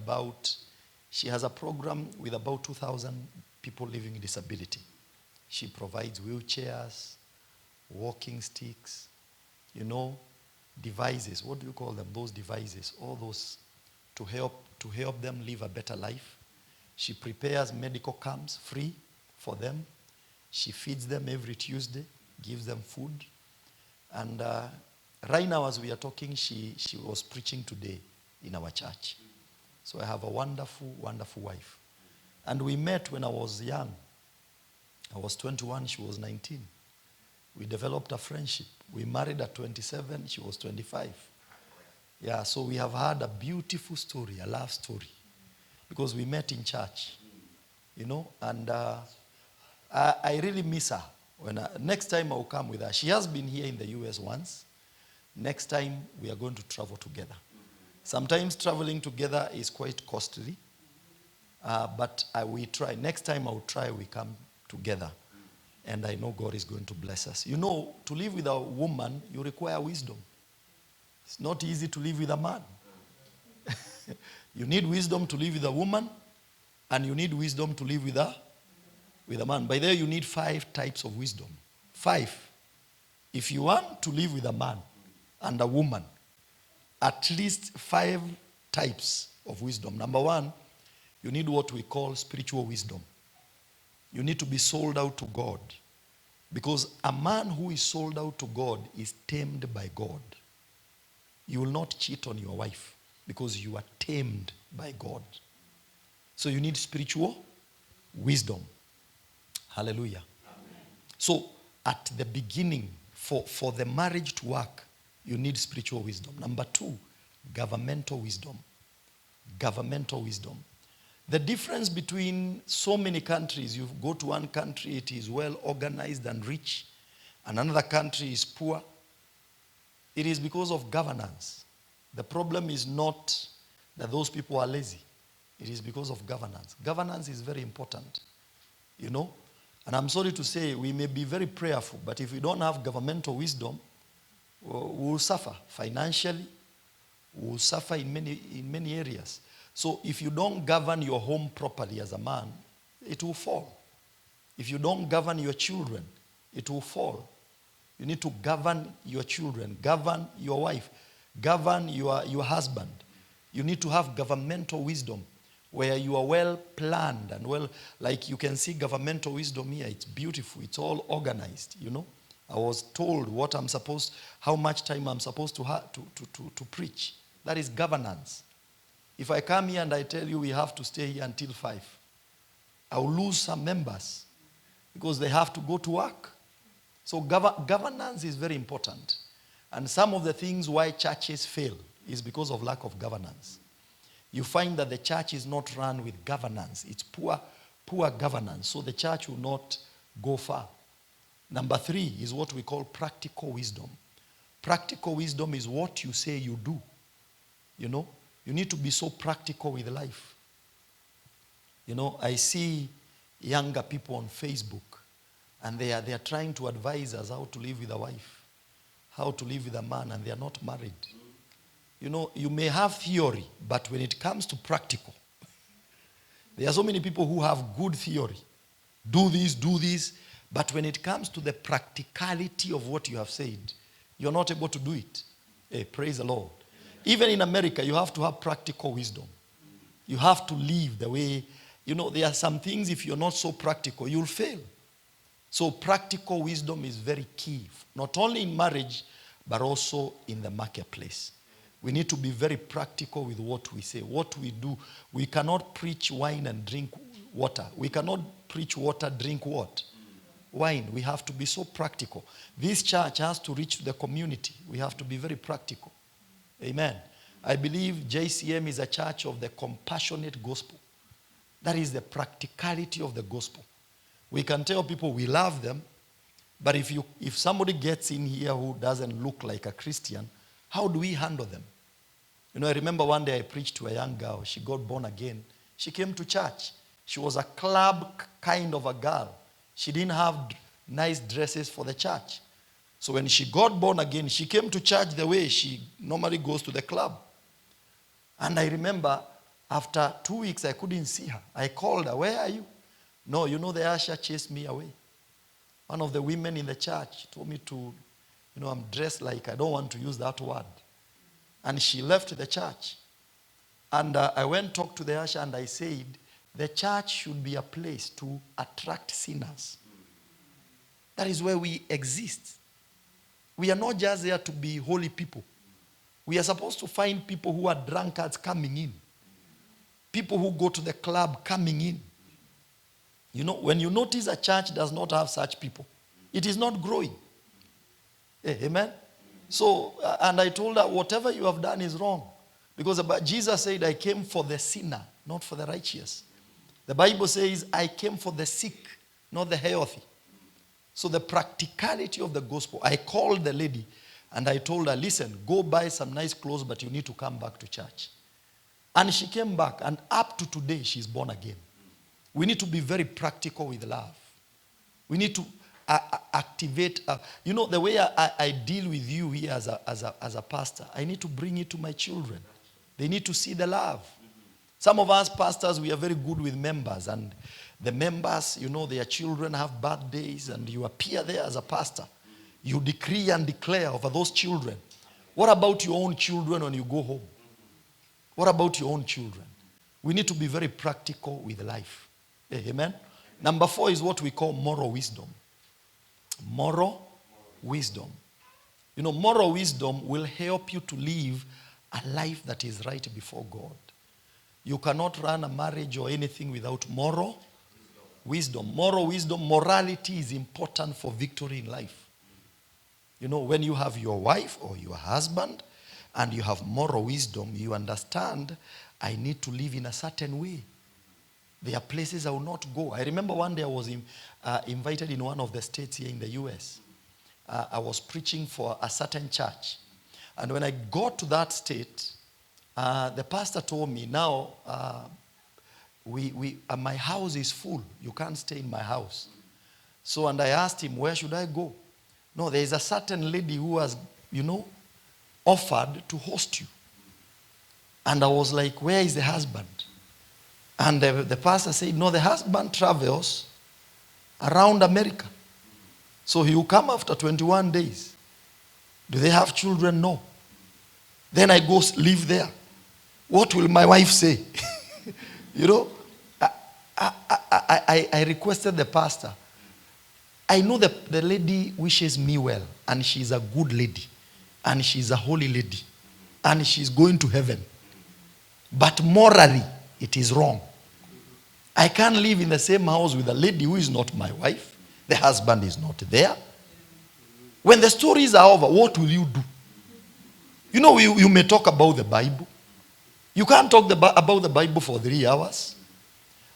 she has a program with about 2,000 people living with disability. She provides wheelchairs, walking sticks, devices. What do you call them? Those devices, all those to help them live a better life. She prepares medical camps free for them. She feeds them every Tuesday, gives them food. And right now, as we are talking, she was preaching today in our church. So I have a wonderful, wonderful wife. And we met when I was young. I was 21, she was 19. We developed a friendship. We married at 27, she was 25. Yeah, so we have had a beautiful story, a love story. Because we met in church, and I really miss her. Next time I'll come with her. She has been here in the US once. Next time we are going to travel together. Sometimes traveling together is quite costly, but we try. Next time I'll try, we come together. And I know God is going to bless us. To live with a woman, you require wisdom. It's not easy to live with a man. You need wisdom to live with a woman, and you need wisdom to live with a man. By there, you need 5 types of wisdom. 5. If you want to live with a man and a woman, at least 5 types of wisdom. Number 1, you need what we call spiritual wisdom. You need to be sold out to God. Because a man who is sold out to God is tamed by God. You will not cheat on your wife, because you are tamed by God. So you need spiritual wisdom. Hallelujah. Amen. So at the beginning, for the marriage to work, you need spiritual wisdom. Number 2, governmental wisdom. Governmental wisdom. The difference between so many countries, you go to one country, it is well organized and rich, and another country is poor. It is because of governance. The problem is not that those people are lazy. It is because of governance. Governance is very important, And I'm sorry to say, we may be very prayerful, but if we don't have governmental wisdom, we'll suffer financially. We'll suffer in many areas. So if you don't govern your home properly as a man, it will fall. If you don't govern your children, it will fall. You need to govern your children, govern your wife, govern your husband. You need to have governmental wisdom where you are well planned and well, like you can see governmental wisdom here. It's beautiful. It's all organized, I was told how much time I'm supposed to have to preach. That is governance. If I come here and I tell you we have to stay here until 5, I'll lose some members because they have to go to work. So governance is very important. And some of the things why churches fail is because of lack of governance. You find that the church is not run with governance. It's poor governance. So the church will not go far. Number 3 is what we call practical wisdom. Practical wisdom is what you say you do. You know, you need to be so practical with life. You know, I see younger people on Facebook, and they are trying to advise us how to live with a wife, how to live with a man, and they are not married. You know, you may have theory, but when it comes to practical, there are so many people who have good theory. Do this, but when it comes to the practicality of what you have said, you're not able to do it. Hey, praise the Lord. Even in America, you have to have practical wisdom. You have to live the way, you know, there are some things, if you're not so practical, you'll fail. So practical wisdom is very key, not only in marriage, but also in the marketplace. We need to be very practical with what we say, what we do. We cannot preach wine and drink water. We cannot preach water, drink what? Wine. We have to be so practical. This church has to reach the community. We have to be very practical. Amen. I believe JCM is a church of the compassionate gospel. That is the practicality of the gospel. We can tell people we love them, but if somebody gets in here who doesn't look like a Christian, how do we handle them? You know, I remember one day I preached to a young girl. She got born again. She came to church. She was a club kind of a girl. She didn't have nice dresses for the church. So when she got born again, she came to church the way she normally goes to the club. And I remember after 2 weeks, I couldn't see her. I called her, "Where are you?" "No, you know, the usher chased me away." One of the women in the church told me to, you know, I'm dressed like, I don't want to use that word. And she left the church. And I went and talked to the usher and I said, the church should be a place to attract sinners. That is where we exist. We are not just there to be holy people. We are supposed to find people who are drunkards coming in. People who go to the club coming in. You know, when you notice a church does not have such people, it is not growing. Amen? So, and I told her, whatever you have done is wrong. Because Jesus said, I came for the sinner, not for the righteous. The Bible says, I came for the sick, not the healthy. So the practicality of the gospel, I called the lady and I told her, listen, go buy some nice clothes, but you need to come back to church. And she came back, and up to today, she's born again. We need to be very practical with love. We need to activate, you know, the way I deal with you here as a pastor, I need to bring it to my children. They need to see the love. Some of us pastors, we are very good with members, and the members, you know, their children have birthdays, and you appear there as a pastor. You decree and declare over those children. What about your own children when you go home? What about your own children? We need to be very practical with life. Amen? Number 4 is what we call moral wisdom. Moral wisdom. You know, moral wisdom will help you to live a life that is right before God. You cannot run a marriage or anything without moral wisdom. Moral wisdom, morality is important for victory in life. You know, when you have your wife or your husband and you have moral wisdom, you understand, I need to live in a certain way. There are places I will not go. I remember one day I was invited in one of the states here in the U.S. I was preaching for a certain church. And when I got to that state, the pastor told me, now, my house is full. You can't stay in my house. So, and I asked him, where should I go? No, there is a certain lady who has, you know, offered to host you. And I was like, where is the husband? And the pastor said, no, the husband travels around America. So he will come after 21 days. Do they have children? No. Then I go live there. What will my wife say? You know, I requested the pastor. I know the lady wishes me well, and she's a good lady, and she's a holy lady, and she's going to heaven. But morally, it is wrong. I can't live in the same house with a lady who is not my wife. The husband is not there. When the stories are over, what will you do? You know, you may talk about the Bible. You can't talk about the Bible for 3 hours.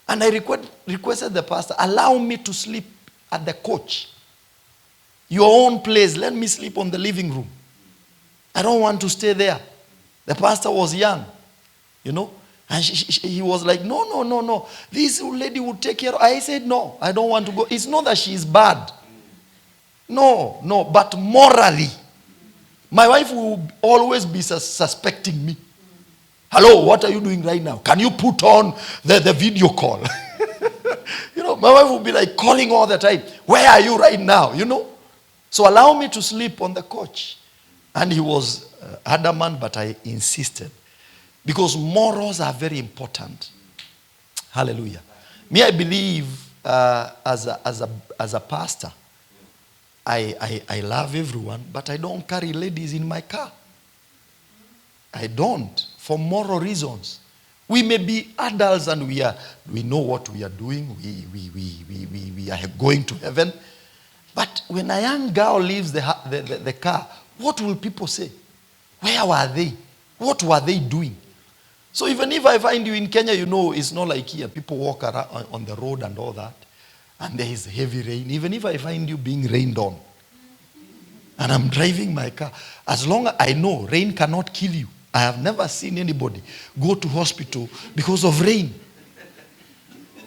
And I requested the pastor, allow me to sleep at the couch. Your own place, let me sleep on the living room. I don't want to stay there. The pastor was young, you know. And he was like, no. This lady will take care of. I said, no, I don't want to go. It's not that she is bad. No, but morally. My wife will always be suspecting me. Hello, what are you doing right now? Can you put on the video call? You know, my wife will be like calling all the time. Where are you right now? You know. So allow me to sleep on the couch. And he was adamant, but I insisted. Because morals are very important. Hallelujah. Me, I believe as a pastor, I love everyone, but I don't carry ladies in my car. I don't, for moral reasons. We may be adults and we know what we are doing. We are going to heaven. But when a young girl leaves the car, what will people say? Where were they? What were they doing? So even if I find you in Kenya, you know, it's not like here. People walk around on the road and all that. And there is heavy rain. Even if I find you being rained on. And I'm driving my car. As long as I know rain cannot kill you. I have never seen anybody go to hospital because of rain.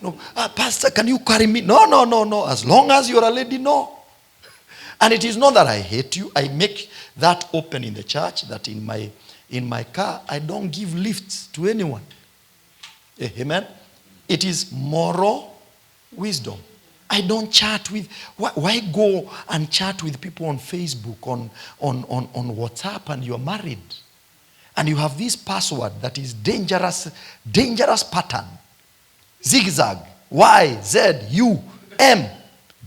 No, Pastor, can you carry me? No. As long as you're a lady, no. And it is not that I hate you. I make that open in the church that in my car, I don't give lifts to anyone. Amen. It is moral wisdom. I don't chat with, why go and chat with people on Facebook, on WhatsApp, and you're married? And you have this password that is dangerous pattern. Zigzag, Y, Z, U, M,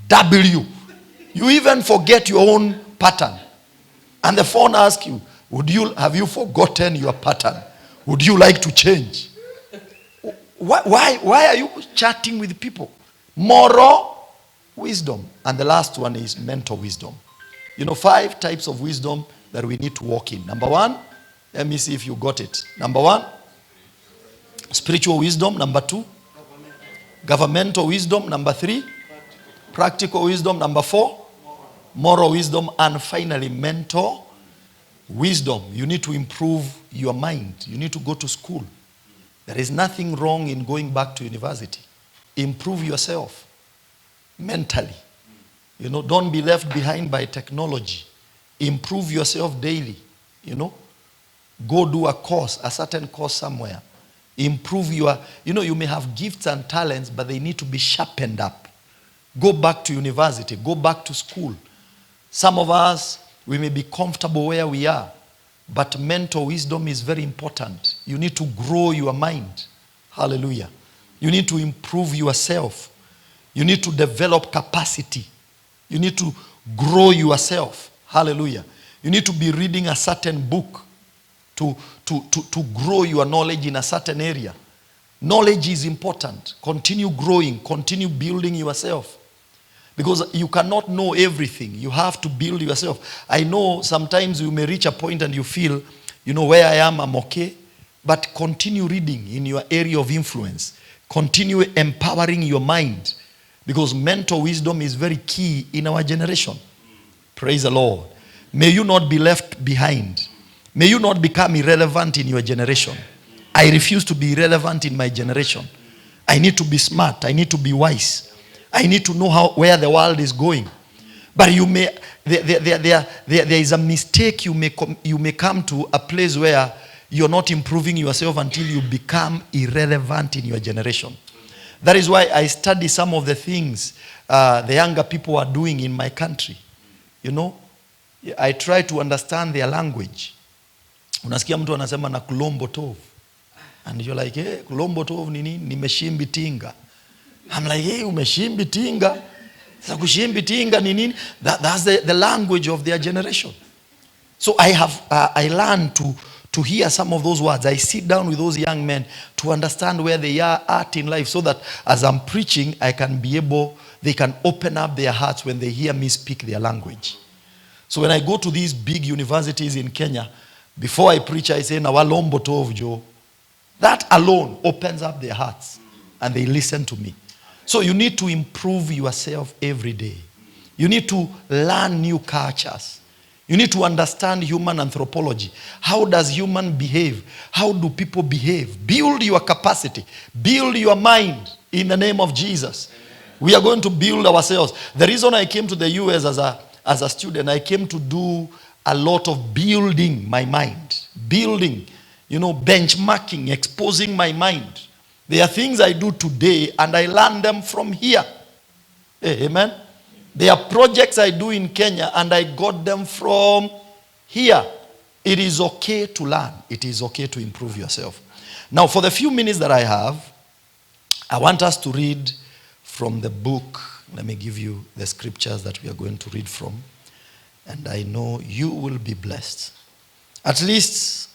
W. You even forget your own pattern. And the phone asks you, have you forgotten your pattern? Would you like to change? Why are you chatting with people? Moral wisdom. And the last one is mental wisdom. You know, 5 types of wisdom that we need to walk in. Number 1, let me see if you got it. Number 1, spiritual wisdom. Number 2, governmental wisdom. Number 3, practical wisdom. Number 4, moral wisdom. And finally, mental wisdom. You need to improve your mind. You need to go to school. There is nothing wrong in going back to university. Improve yourself mentally. You know, don't be left behind by technology. Improve yourself daily. You know, go do a course, a certain course somewhere. Improve your, you know, you may have gifts and talents, but they need to be sharpened up. Go back to university. Go back to school. Some of us, we may be comfortable where we are, but mental wisdom is very important. You need to grow your mind. Hallelujah. You need to improve yourself. You need to develop capacity. You need to grow yourself. Hallelujah. You need to be reading a certain book to grow your knowledge in a certain area. Knowledge is important. Continue growing. Continue building yourself. Because you cannot know everything. You have to build yourself. I know sometimes you may reach a point and you feel, you know, where I am, I'm okay. But continue reading in your area of influence. Continue empowering your mind. Because mental wisdom is very key in our generation. Praise the Lord. May you not be left behind. May you not become irrelevant in your generation. I refuse to be irrelevant in my generation. I need to be smart. I need to be wise. I need to know where the world is going. But you may there is a mistake. You may come to a place where you're not improving yourself until you become irrelevant in your generation. That is why I study some of the things the younger people are doing in my country. You know, I try to understand their language. Unasikia mtu anasema na kulombo tov. And you're like, hey, kulombo tov ni nini? Nimeshimbi tinga. I'm like, hey, umeshimbi tinga. Sasa kushimbi tinga ni nini? That's the language of their generation. So I learned to hear some of those words. I sit down with those young men to understand where they are at in life, so that as I'm preaching, they can open up their hearts when they hear me speak their language. So when I go to these big universities in Kenya, before I preach, I say, Nawalombo tov jo. That alone opens up their hearts and they listen to me. So you need to improve yourself every day. You need to learn new cultures. You need to understand human anthropology. How does human behave? How do people behave? Build your capacity. Build your mind in the name of Jesus. Amen. We are going to build ourselves. The reason I came to the US as a student, I came to do a lot of building my mind. Building, benchmarking, exposing my mind. There are things I do today and I learn them from here. Amen. There are projects I do in Kenya and I got them from here. It is okay to learn. It is okay to improve yourself. Now, for the few minutes that I have, I want us to read from the book. Let me give you the scriptures that we are going to read from. And I know you will be blessed. At least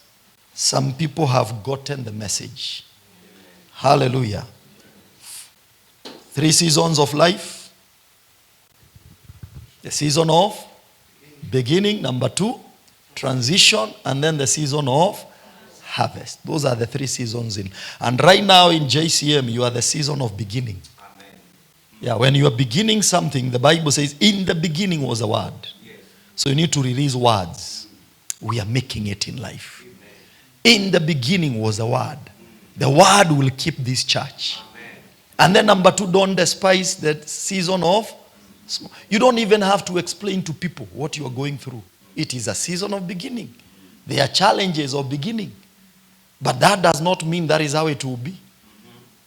some people have gotten the message. Hallelujah. 3 seasons of life. The season of beginning, number 2, transition, and then the season of harvest. Those are the 3 seasons in. And right now in JCM, you are the season of beginning. Amen. Yeah, when you are beginning something, the Bible says, in the beginning was a word. Yes. So you need to release words. We are making it in life. Amen. In the beginning was a word. The word will keep this church. Amen. And then number 2, don't despise the season of. You don't even have to explain to people what you are going through. It is a season of beginning. There are challenges of beginning. But that does not mean that is how it will be.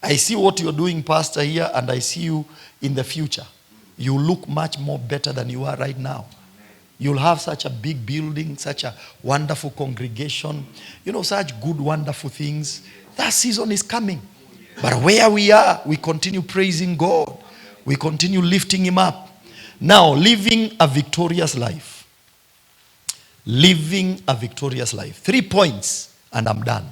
I see what you're doing, Pastor, here, and I see you in the future. You look much more better than you are right now. You'll have such a big building, such a wonderful congregation, such good, wonderful things. That season is coming. But where we are, we continue praising God. We continue lifting him up. Now, living a victorious life. Living a victorious life. 3 points, and I'm done.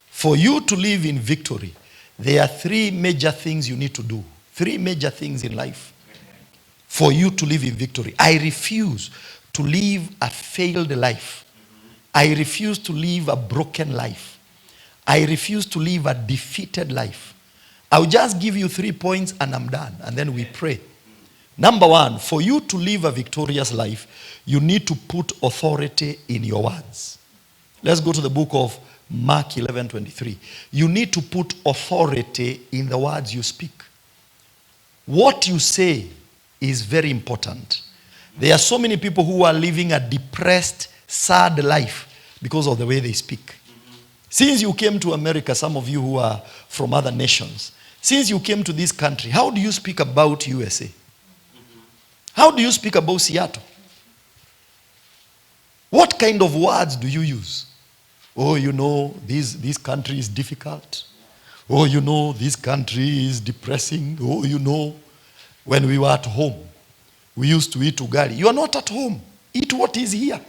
For you to live in victory, there are 3 major things you need to do. 3 major things in life. For you to live in victory. I refuse to live a failed life. I refuse to live a broken life. I refuse to live a defeated life. I'll just give you 3 points and I'm done. And then we pray. Number 1, for you to live a victorious life, you need to put authority in your words. Let's go to the book of Mark 11:23. You need to put authority in the words you speak. What you say is very important. There are so many people who are living a depressed, sad life because of the way they speak. Since you came to America, some of you who are from other nations, since you came to this country, how do you speak about USA? How do you speak about Seattle? What kind of words do you use? Oh, this country is difficult. Oh, this country is depressing. Oh, when we were at home, we used to eat ugali. You are not at home. Eat what is here.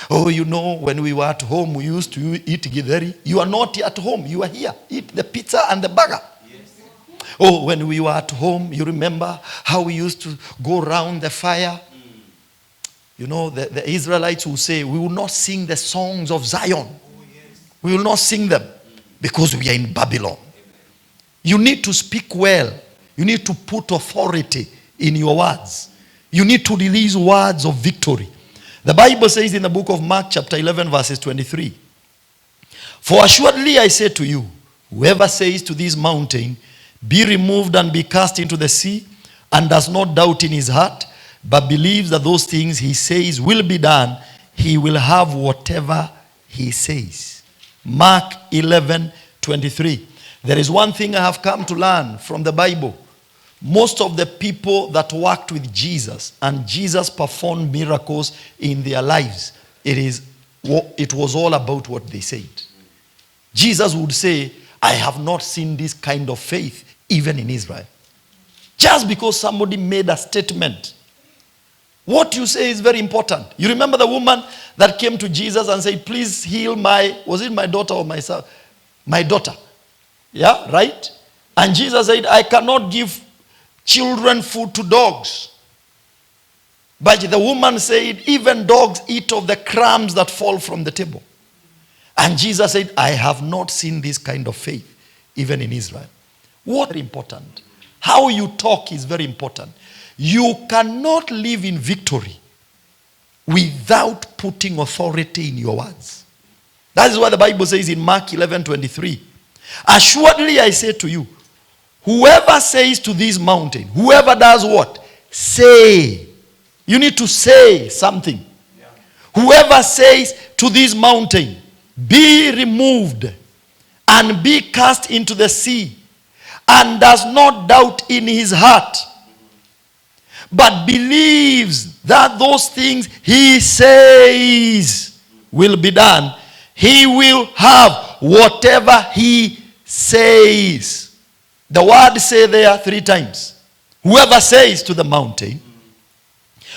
Oh, when we were at home, we used to eat githeri. You are not at home. You are here. Eat the pizza and the burger. Yes. Oh, when we were at home, you remember how we used to go around the fire? The Israelites will say, we will not sing the songs of Zion. Oh, yes. We will not sing them because we are in Babylon. You need to speak well. You need to put authority in your words. You need to release words of victory. The Bible says in the book of Mark chapter 11 verses 23, for assuredly I say to you, whoever says to this mountain, be removed and be cast into the sea, and does not doubt in his heart, but believes that those things he says will be done, he will have whatever he says. Mark 11:23. There is one thing I have come to learn from the Bible. Most of the people that worked with Jesus and Jesus performed miracles in their lives, it was all about what they said. Jesus would say, I have not seen this kind of faith even in Israel. Just because somebody made a statement. What you say is very important. You remember the woman that came to Jesus and said, please heal was it my daughter or my son? My daughter. Yeah, right? And Jesus said, I cannot give children food to dogs. But the woman said, even dogs eat of the crumbs that fall from the table. And Jesus said, I have not seen this kind of faith, even in Israel. What is important? How you talk is very important. You cannot live in victory without putting authority in your words. That is what the Bible says in Mark 11:23. Assuredly I say to you, whoever says to this mountain, whoever does what? Say. You need to say something. Whoever says to this mountain, be removed and be cast into the sea, and does not doubt in his heart, but believes that those things he says will be done, he will have whatever he says. The word say there 3 times. Whoever says to the mountain,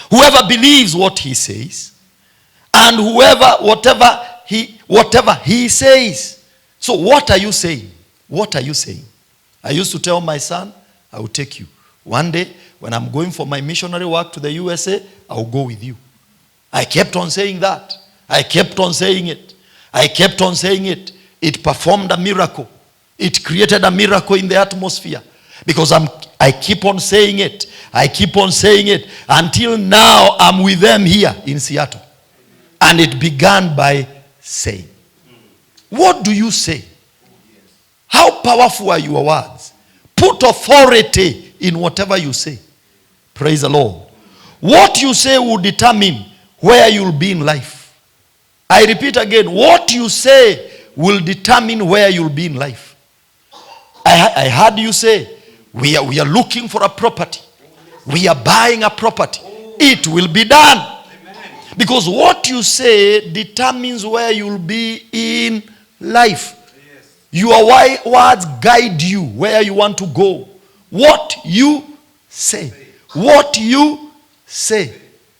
whoever believes what he says, and whatever he says. So what are you saying? What are you saying? I used to tell my son, I will take you. One day, when I'm going for my missionary work to the USA, I will go with you. I kept on saying that. I kept on saying it. I kept on saying it. It performed a miracle. It created a miracle in the atmosphere. Because I keep on saying it. I keep on saying it. Until now, I'm with them here in Seattle. And it began by saying. What do you say? How powerful are your words? Put authority in whatever you say. Praise the Lord. What you say will determine where you'll be in life. I repeat again, what you say will determine where you'll be in life. I heard you say, we are looking for a property. We are buying a property. It will be done. Because what you say determines where you'll be in life. Your words guide you where you want to go. What you say. What you say.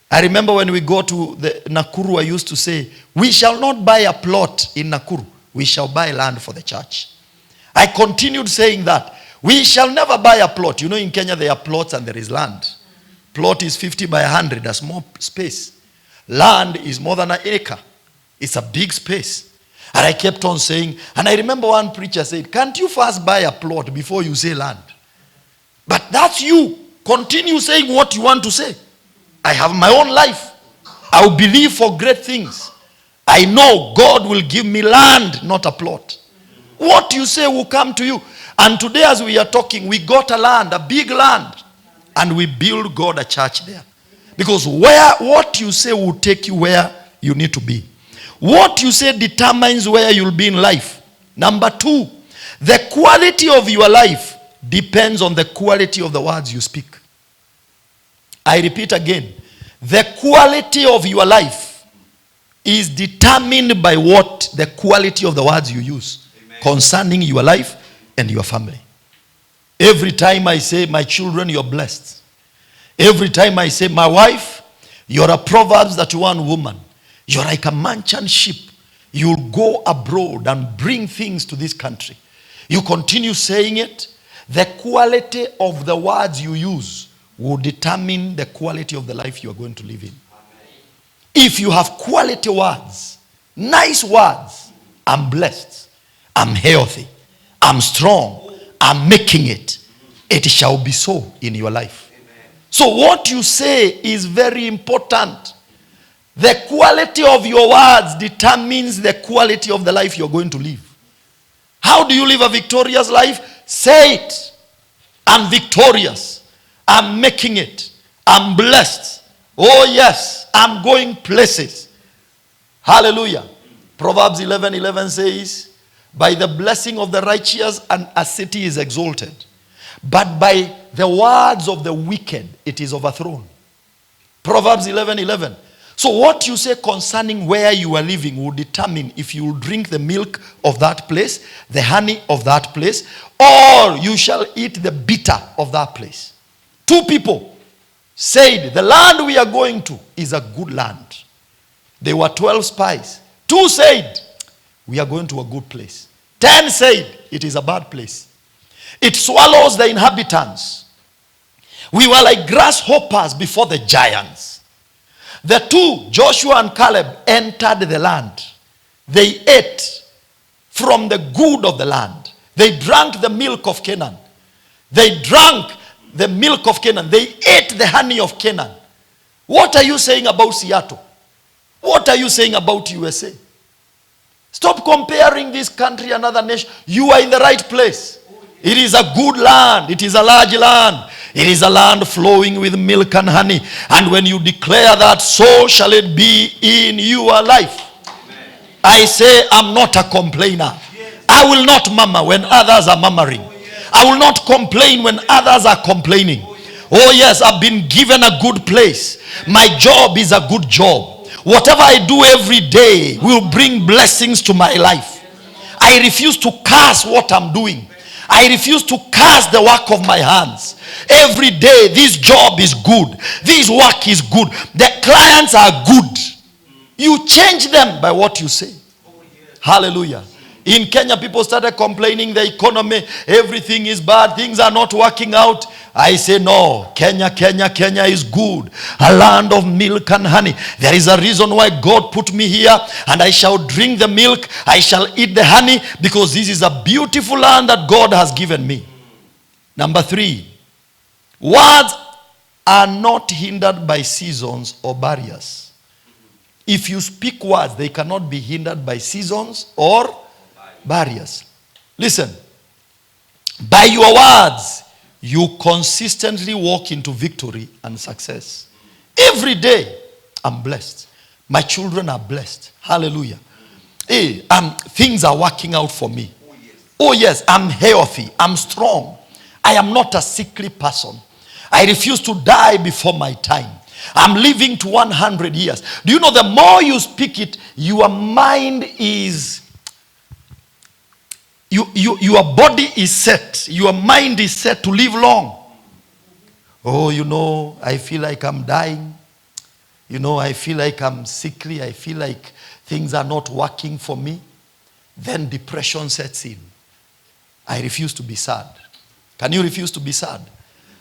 I remember when we go to the Nakuru, I used to say, we shall not buy a plot in Nakuru. We shall buy land for the church. I continued saying that. We shall never buy a plot. You know, in Kenya there are plots and there is land. Plot is 50 by 100, a small space. Land is more than an acre. It's a big space. And I kept on saying, and I remember one preacher said, can't you first buy a plot before you say land? But that's you. Continue saying what you want to say. I have my own life. I will believe for great things. I know God will give me land, not a plot. What you say will come to you. And today as we are talking, we got a land, a big land. And we build God a church there. Because what you say will take you where you need to be. What you say determines where you'll be in life. Number 2, the quality of your life depends on the quality of the words you speak. I repeat again. The quality of your life is determined by what the quality of the words you use. Amen. Concerning your life and your family. Every time I say, my children, you're blessed. Every time I say, my wife, you're a Proverbs 31 woman. You're like a merchant ship. You'll go abroad and bring things to this country. You continue saying it. The quality of the words you use will determine the quality of the life you are going to live in. Amen. If you have quality words, nice words, I'm blessed, I'm healthy, I'm strong, I'm making it, it shall be so in your life. Amen. So what you say is very important. The quality of your words determines the quality of the life you're going to live. How do you live a victorious life? Say it. I'm victorious. I'm making it. I'm blessed. Oh yes, I'm going places. Hallelujah. Proverbs 11:11 says, by the blessing of the righteous a city is exalted, but by the words of the wicked it is overthrown. Proverbs 11:11. So what you say concerning where you are living will determine if you will drink the milk of that place, the honey of that place, or you shall eat the bitter of that place. 2 people said, the land we are going to is a good land. There were 12 spies. 2 said, we are going to a good place. 10 said, it is a bad place. It swallows the inhabitants. We were like grasshoppers before the giants. The 2, Joshua and Caleb, entered the land. They ate from the good of the land. They drank the milk of Canaan. They drank the milk of Canaan. They ate the honey of Canaan. What are you saying about Seattle? What are you saying about USA? Stop comparing this country and another nation. You are in the right place. It is a good land. It is a large land. It is a land flowing with milk and honey. And when you declare that, so shall it be in your life. I say, I'm not a complainer. I will not murmur when others are murmuring. I will not complain when others are complaining. Oh yes, I've been given a good place. My job is a good job. Whatever I do every day will bring blessings to my life. I refuse to curse what I'm doing. I refuse to curse the work of my hands. Every day, this job is good. This work is good. The clients are good. You change them by what you say. Hallelujah. In Kenya, people started complaining the economy, everything is bad, things are not working out. I say no, Kenya is good. A land of milk and honey. There is a reason why God put me here, and I shall drink the milk, I shall eat the honey, because this is a beautiful land that God has given me. Number 3, words are not hindered by seasons or barriers. If you speak words, they cannot be hindered by seasons or barriers. Listen, by your words, you consistently walk into victory and success. Every day, I'm blessed. My children are blessed. Hallelujah. Hey, things are working out for me. Oh yes, I'm healthy. I'm strong. I am not a sickly person. I refuse to die before my time. I'm living to 100 years. Do you know, the more you speak it, your mind is... Your body is set. Your mind is set to live long. Oh, you know, I feel like I'm dying. You know, I feel like I'm sickly. I feel like things are not working for me. Then depression sets in. I refuse to be sad. Can you refuse to be sad?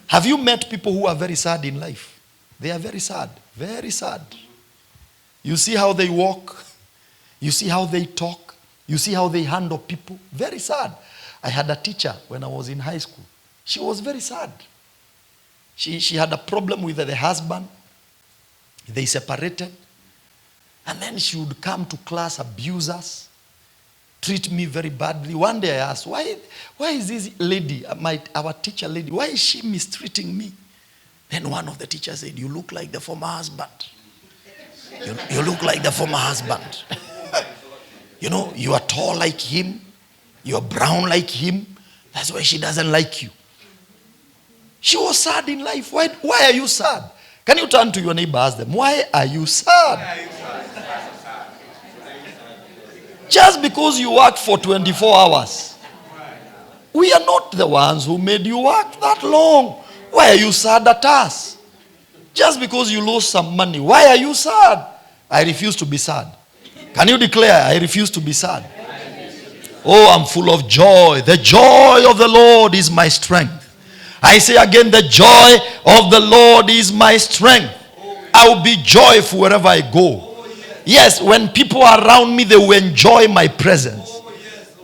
Have you met people who are very sad in life? They are very sad. Very sad. You see how they walk. You see how they talk. You see how they handle people. Very sad. I had a teacher when I was in high school. She was very sad. She had a problem with the husband. They separated. And then she would come to class, abuse us, treat me very badly. One day I asked, why is this lady, our teacher lady, why is she mistreating me? Then one of the teachers said, you look like the former husband. You look like the former husband. You know, you are tall like him. You are brown like him. That's why she doesn't like you. She was sad in life. Why are you sad? Can you turn to your neighbor and ask them, why are you sad? Just because you work for 24 hours. We are not the ones who made you work that long. Why are you sad at us? Just because you lost some money. Why are you sad? I refuse to be sad. Can you declare, I refuse to be sad? Oh, I'm full of joy. The joy of the Lord is my strength. I say again, the joy of the Lord is my strength. I will be joyful wherever I go. Yes, when people are around me, they will enjoy my presence.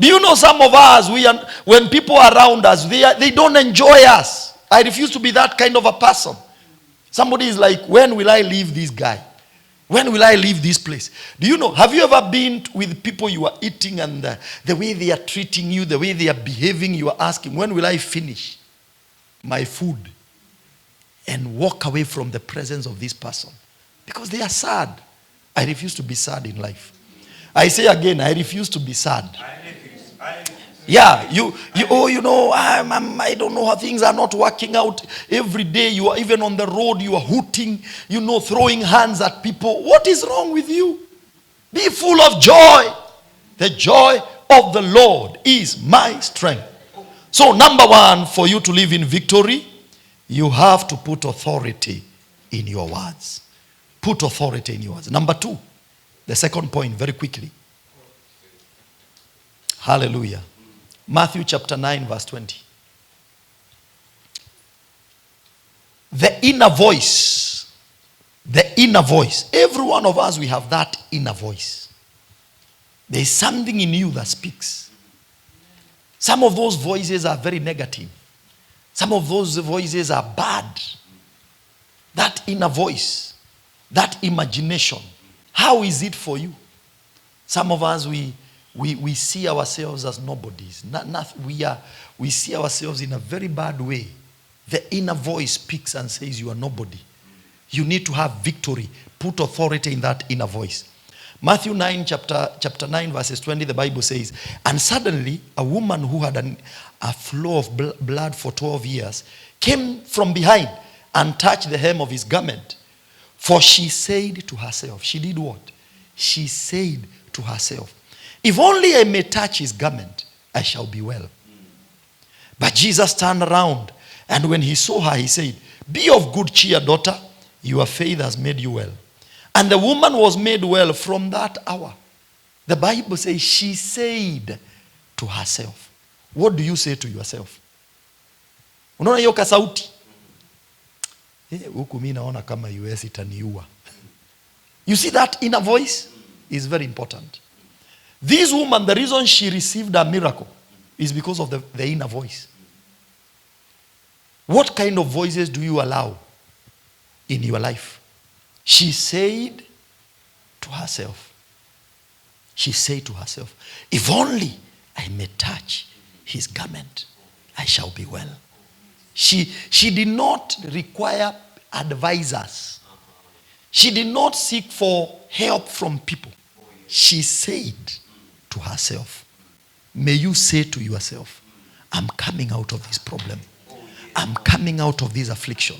Do you know some of us, when people are around us, they don't enjoy us. I refuse to be that kind of a person. Somebody is like, when will I leave this guy? When will I leave this place? Do you know, have you ever been with people you are eating and the way they are treating you, the way they are behaving, you are asking, when will I finish my food? And walk away from the presence of this person. Because they are sad. I refuse to be sad in life. I say again, I refuse to be sad. Yeah, you know, I don't know how things are not working out. Every day you are, even on the road, you are hooting, you know, throwing hands at people. What is wrong with you? Be full of joy. The joy of the Lord is my strength. So number 1, for you to live in victory, you have to put authority in your words. Put authority in your words. Number 2, the second point, very quickly. Hallelujah. Matthew chapter 9 verse 20. The inner voice. The inner voice. Every one of us, we have that inner voice. There is something in you that speaks. Some of those voices are very negative. Some of those voices are bad. That inner voice, that imagination. How is it for you? Some of us, we see ourselves as nobodies. We see ourselves in a very bad way. The inner voice speaks and says you are nobody. You need to have victory. Put authority in that inner voice. Matthew 9, chapter 9, verses 20, the Bible says, and suddenly a woman who had a flow of blood for 12 years came from behind and touched the hem of his garment. For she said to herself, she did what? She said to herself, if only I may touch his garment, I shall be well. But Jesus turned around, and when he saw her, he said, be of good cheer, daughter, your faith has made you well. And the woman was made well from that hour. The Bible says she said to herself. What do you say to yourself? Unaona hiyo kasauti? Huku mimi naona kama US itaniua. You see that inner voice is very important. This woman, the reason she received a miracle is because of the inner voice. What kind of voices do you allow in your life? She said to herself, if only I may touch his garment, I shall be well. She did not require advisors. She did not seek for help from people. She said to herself, may you say to yourself, I'm coming out of this problem. I'm coming out of this affliction.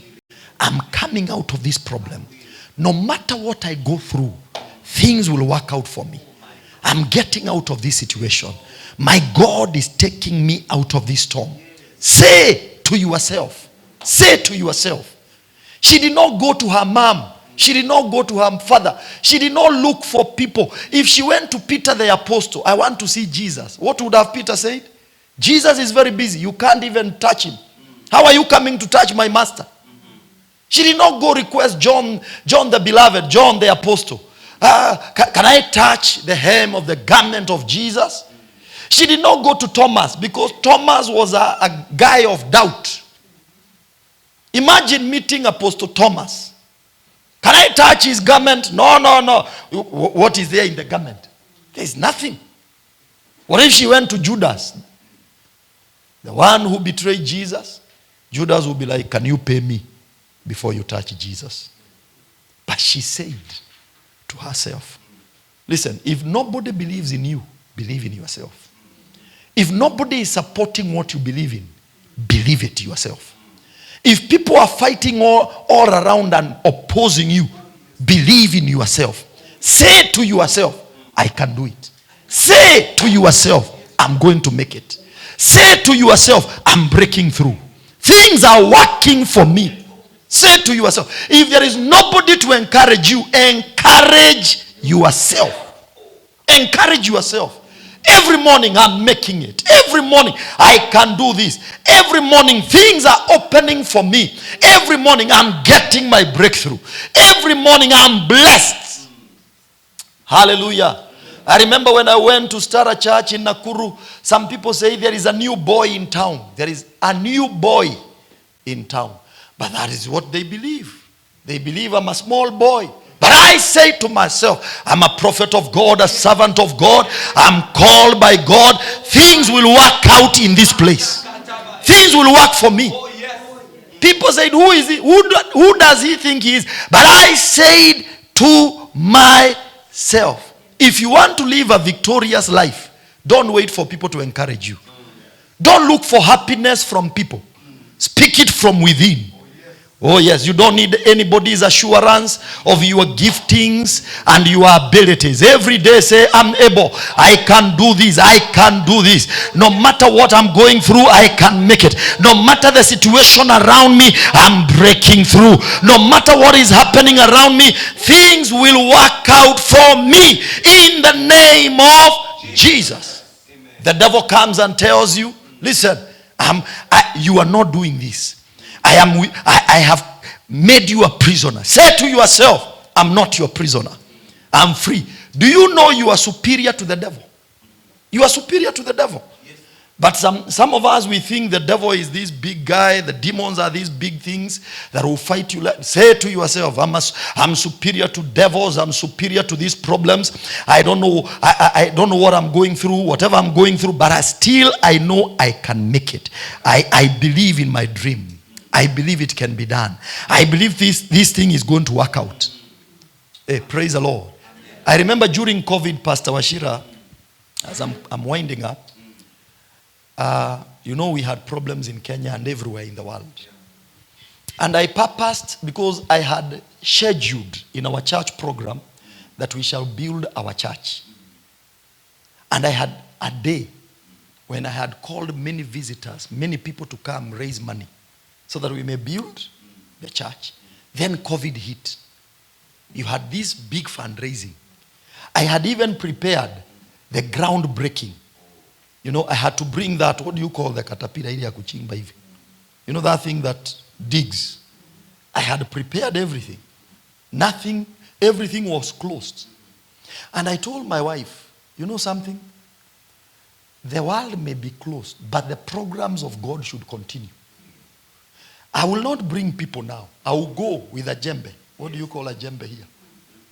I'm coming out of this problem. No matter what I go through, things will work out for me. I'm getting out of this situation. My God is taking me out of this storm. Say to yourself. Say to yourself. She did not go to her mom. She did not go to her father. She did not look for people. If she went to Peter the apostle, I want to see Jesus, what would have Peter said? Jesus is very busy. You can't even touch him. How are you coming to touch my master? She did not go request John the beloved, John the apostle. Can I touch the hem of the garment of Jesus? She did not go to Thomas because Thomas was a guy of doubt. Imagine meeting Apostle Thomas. Can I touch his garment? No. What is there in the garment? There is nothing. What if she went to Judas? The one who betrayed Jesus? Judas would be like, can you pay me before you touch Jesus? But she said to herself, listen, if nobody believes in you, believe in yourself. If nobody is supporting what you believe in, believe it yourself. If people are fighting all around and opposing you, believe in yourself. Say to yourself, I can do it. Say to yourself, I'm going to make it. Say to yourself, I'm breaking through. Things are working for me. Say to yourself, if there is nobody to encourage you, encourage yourself. Encourage yourself. Every morning I'm making it. Every morning I can do this. Every morning things are opening for me. Every morning I'm getting my breakthrough. Every morning I'm blessed. Hallelujah. I remember when I went to start a church in Nakuru, some people say there is a new boy in town. There is a new boy in town. But that is what they believe. They believe I'm a small boy. But I say to myself, I'm a prophet of God, a servant of God. I'm called by God. Things will work out in this place. Things will work for me. People said, who is he? Who does he think he is? But I said to myself, if you want to live a victorious life, don't wait for people to encourage you. Don't look for happiness from people. Speak it from within. Oh yes, you don't need anybody's assurance of your giftings and your abilities. Every day say, I'm able. I can do this. I can do this. No matter what I'm going through, I can make it. No matter the situation around me, I'm breaking through. No matter what is happening around me, things will work out for me in the name of Jesus. The devil comes and tells you, listen, you are not doing this. I have made you a prisoner. Say to yourself, I'm not your prisoner. I'm free. Do you know you are superior to the devil? You are superior to the devil. But some of us, we think the devil is this big guy, the demons are these big things that will fight you. Say to yourself, I'm superior to devils, I'm superior to these problems. I don't know, I don't know what I'm going through, whatever I'm going through, but I know I can make it. I believe in my dream. I believe it can be done. I believe this thing is going to work out. Hey, praise the Lord. I remember during COVID, Pastor Washira, as I'm winding up, we had problems in Kenya and everywhere in the world. And I purposed, because I had scheduled in our church program that we shall build our church. And I had a day when I had called many visitors, many people to come raise money so that we may build the church. Then COVID hit. You had this big fundraising. I had even prepared the groundbreaking. I had to bring that, what do you call the caterpillar? That thing that digs. I had prepared everything. Everything was closed. And I told my wife, you know something? The world may be closed, but the programs of God should continue. I will not bring people now. I will go with a djembe. What do you call a djembe here?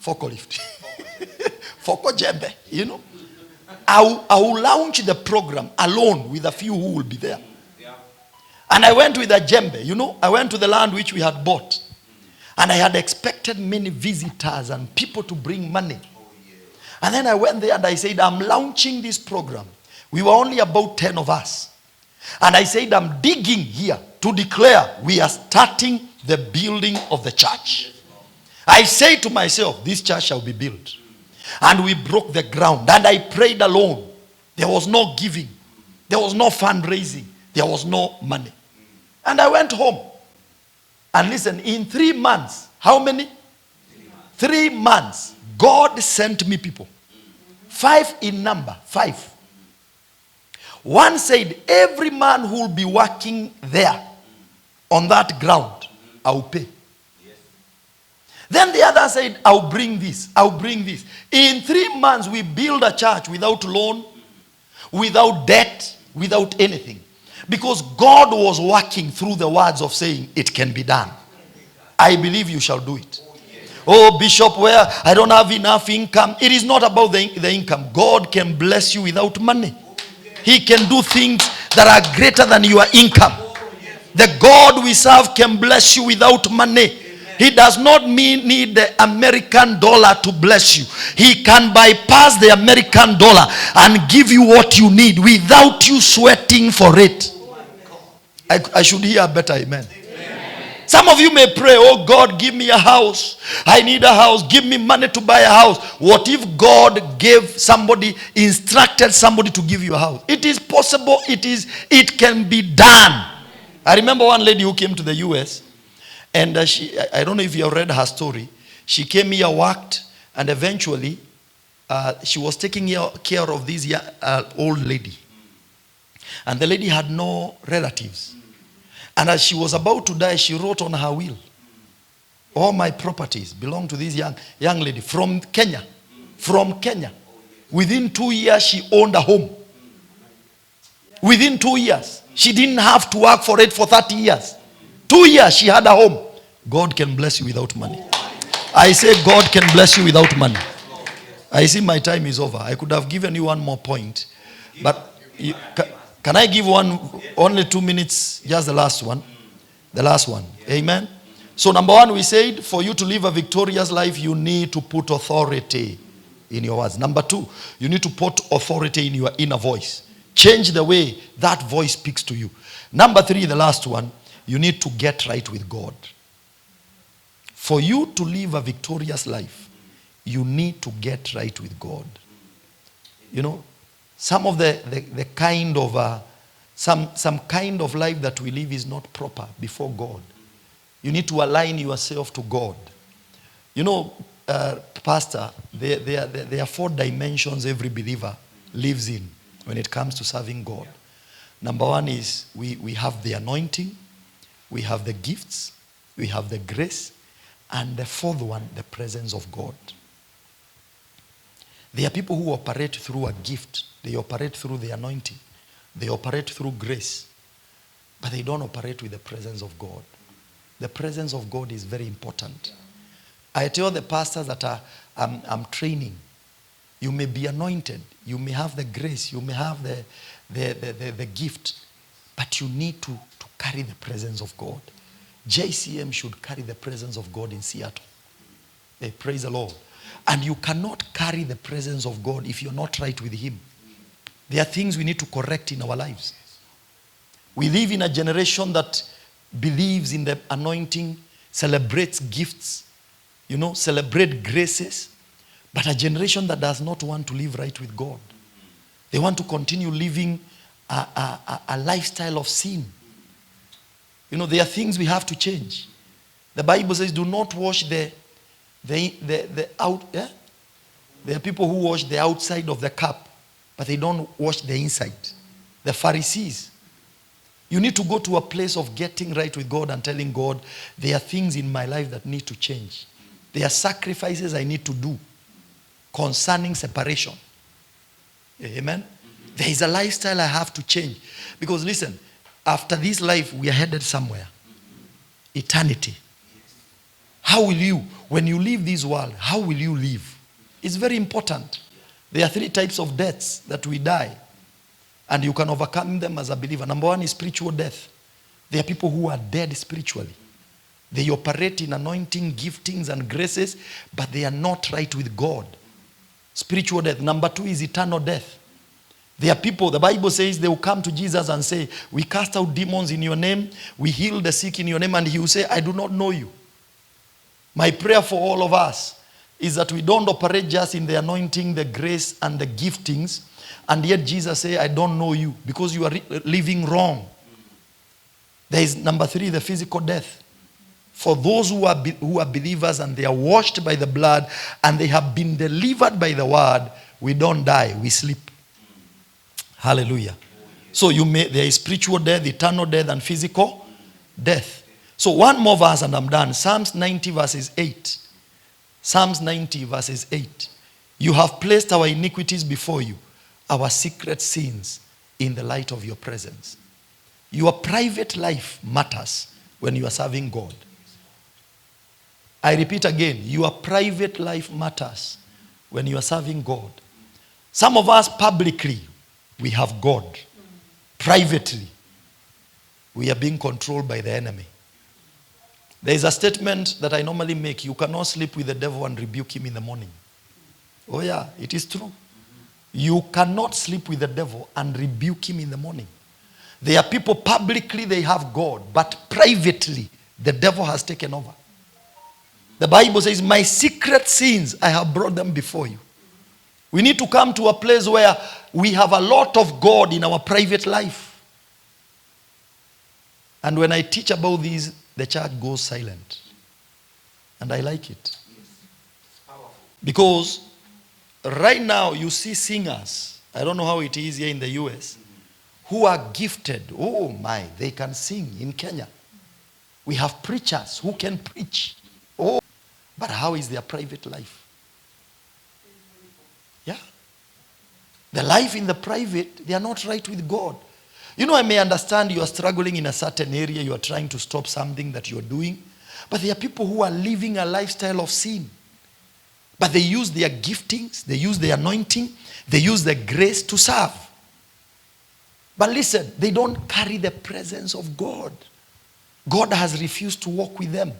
Forklift. Foko djembe, I will launch the program alone with a few who will be there. Yeah. And I went with a djembe. I went to the land which we had bought. And I had expected many visitors and people to bring money. And then I went there and I said, I'm launching this program. We were only about 10 of us. And I said, I'm digging here to declare we are starting the building of the church. I say to myself, this church shall be built. And we broke the ground. And I prayed alone. There was no giving. There was no fundraising. There was no money. And I went home. And listen, in 3 months, how many? 3 months. God sent me people. 5 in number. 5. One said, every man who will be working there on that ground, I will pay. Then the other said, I'll bring this. I'll bring this. In 3 months, we built a church without loan, without debt, without anything. Because God was working through the words of saying, it can be done. I believe you shall do it. Oh, Bishop, where I don't have enough income. It is not about the income. God can bless you without money. He can do things that are greater than your income. The God we serve can bless you without money. He does not need the American dollar to bless you. He can bypass the American dollar and give you what you need without you sweating for it. I should hear a better amen. Some of you may pray, oh God, give me a house. I need a house. Give me money to buy a house. What if God instructed somebody to give you a house? It is possible. It can be done. I remember one lady who came to the US. And I don't know if you have read her story. She came here, worked, and eventually she was taking care of this old lady. And the lady had no relatives. And as she was about to die, she wrote on her will, all my properties belong to this young lady from Kenya. From Kenya. Within 2 years, she owned a home. Within 2 years. She didn't have to work for it for 30 years. 2 years, she had a home. God can bless you without money. I say God can bless you without money. I see my time is over. I could have given you one more point. But can I give one, only 2 minutes, just the last one? The last one. Amen. So number one, we said, for you to live a victorious life, you need to put authority in your words. Number two, you need to put authority in your inner voice. Change the way that voice speaks to you. Number three, the last one, you need to get right with God. For you to live a victorious life, you need to get right with God. Some of the kind of some kind of life that we live is not proper before God. You need to align yourself to God. Pastor, there are 4 dimensions every believer lives in when it comes to serving God. Number one is we have the anointing, we have the gifts, we have the grace, and the 4th one, the presence of God. There are people who operate through a gift. They operate through the anointing. They operate through grace, but they don't operate with the presence of God. The presence of God is very important. I tell the pastors that I'm training, you may be anointed, you may have the grace, you may have the gift, but you need to carry the presence of God. JCM should carry the presence of God in Seattle. Hey, praise the Lord. And you cannot carry the presence of God if you're not right with Him. There are things we need to correct in our lives. We live in a generation that believes in the anointing, celebrates gifts, celebrate graces, but a generation that does not want to live right with God. They want to continue living a lifestyle of sin. There are things we have to change. The Bible says, do not wash the out. Yeah? There are people who wash the outside of the cup, but they don't wash the inside. The Pharisees. You need to go to a place of getting right with God and telling God, there are things in my life that need to change. There are sacrifices I need to do concerning separation. Amen? There is a lifestyle I have to change. Because listen, after this life, we are headed somewhere. Eternity. How will you, when you leave this world, how will you live? It's very important. There are 3 types of deaths that we die. And you can overcome them as a believer. Number 1 is spiritual death. There are people who are dead spiritually. They operate in anointing, giftings, and graces, but they are not right with God. Spiritual death. Number 2 is eternal death. There are people, the Bible says, they will come to Jesus and say, we cast out demons in your name, we heal the sick in your name, and he will say, I do not know you. My prayer for all of us is that we don't operate just in the anointing, the grace, and the giftings, and yet Jesus say, I don't know you, because you are living wrong. There is number 3, the physical death. For those who are believers and they are washed by the blood and they have been delivered by the word, we don't die, we sleep. Hallelujah. So there is spiritual death, eternal death, and physical death. So one more verse and I'm done. Psalms 90 verses 8. Psalms 90 verses 8. You have placed our iniquities before you, our secret sins in the light of your presence. Your private life matters when you are serving God. I repeat again, your private life matters when you are serving God. Some of us publicly, we have God. Privately, we are being controlled by the enemy. There is a statement that I normally make. You cannot sleep with the devil and rebuke him in the morning. Oh yeah, it is true. You cannot sleep with the devil and rebuke him in the morning. There are people publicly, they have God, but privately, the devil has taken over. The Bible says, my secret sins, I have brought them before you. We need to come to a place where we have a lot of God in our private life. And when I teach about these, the church goes silent. And I like it. Because right now you see singers, I don't know how it is here in the US, who are gifted. Oh my, they can sing in Kenya. We have preachers who can preach. Oh, but how is their private life? Yeah. The life in the private, they are not right with God. You know, I may understand you are struggling in a certain area, you are trying to stop something that you are doing, but there are people who are living a lifestyle of sin. But they use their giftings, they use their anointing, they use their grace to serve. But listen, they don't carry the presence of God. God has refused to walk with them.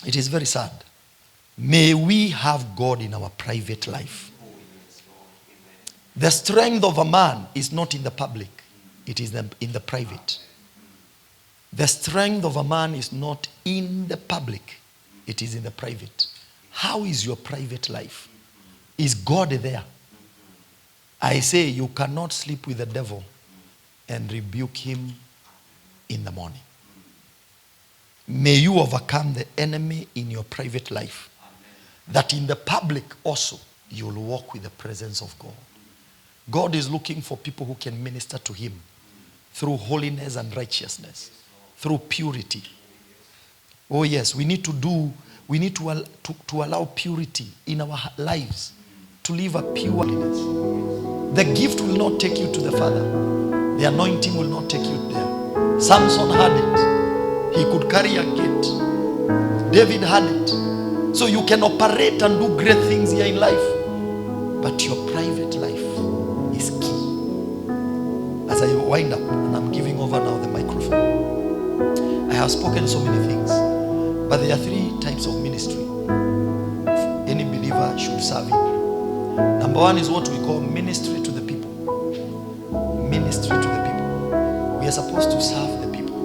It is very sad. May we have God in our private life. The strength of a man is not in the public. It is in the private. The strength of a man is not in the public. It is in the private. How is your private life? Is God there? I say you cannot sleep with the devil and rebuke him in the morning. May you overcome the enemy in your private life. That in the public also, you will walk with the presence of God. God is looking for people who can minister to him through holiness and righteousness, through purity. Oh yes, we need to allow purity in our lives, to live a pure holiness. The gift will not take you to the Father. The anointing will not take you there. Samson had it. He could carry a gate. David had it. So you can operate and do great things here in life. But your private life is key. As I wind up, and I'm giving over now the microphone. I have spoken so many things. But there are 3 types of ministry any believer should serve in. Number 1 is what we call ministry to the people. Ministry to the people. We are supposed to serve the people.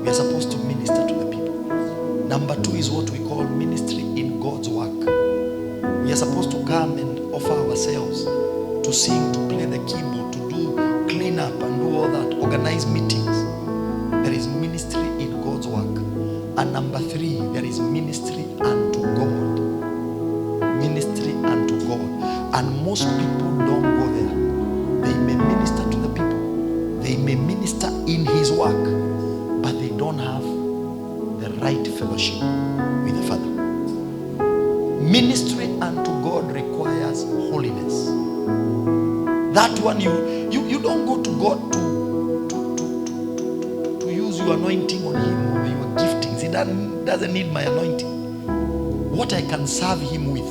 We are supposed to minister to the people. Number 2 is what we call ministry in God's work. We are supposed to come and offer ourselves to sing, to play the keyboard, to do clean up and do all that, organize meetings. There is ministry in God's work. And number 3, there is ministry unto God. Ministry unto God. And most people don't go there. They may minister to the people. They may minister in His work, but they don't have the right fellowship with the Father. Ministry unto God requires holiness. That one you don't go to God to use your anointing on Him or your giftings. He doesn't need my anointing. What I can serve Him with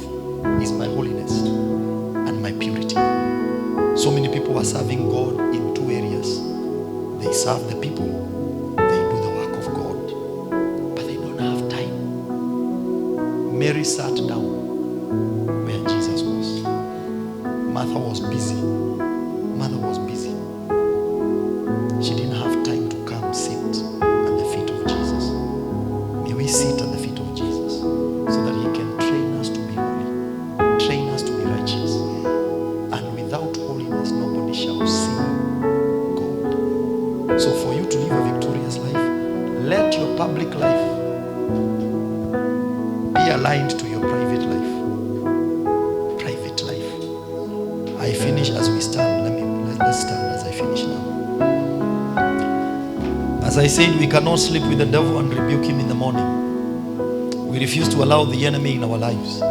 is my holiness and my purity. So many people are serving God in 2 areas. They serve the people, they do the work of God, but they don't have time. Mary sat down where Jesus was. Martha was busy. Mother was busy. She didn't have time to come sit at the feet of Jesus. May we sit at the feet of Jesus so that He can train us to be holy, train us to be righteous. And without holiness, nobody shall see God. So for you to live a victorious life, let your public life be aligned to your private life. Private life. I finish as we stand. Let's stand as I finish now. As I said, we cannot sleep with the devil and rebuke him in the morning. We refuse to allow the enemy in our lives.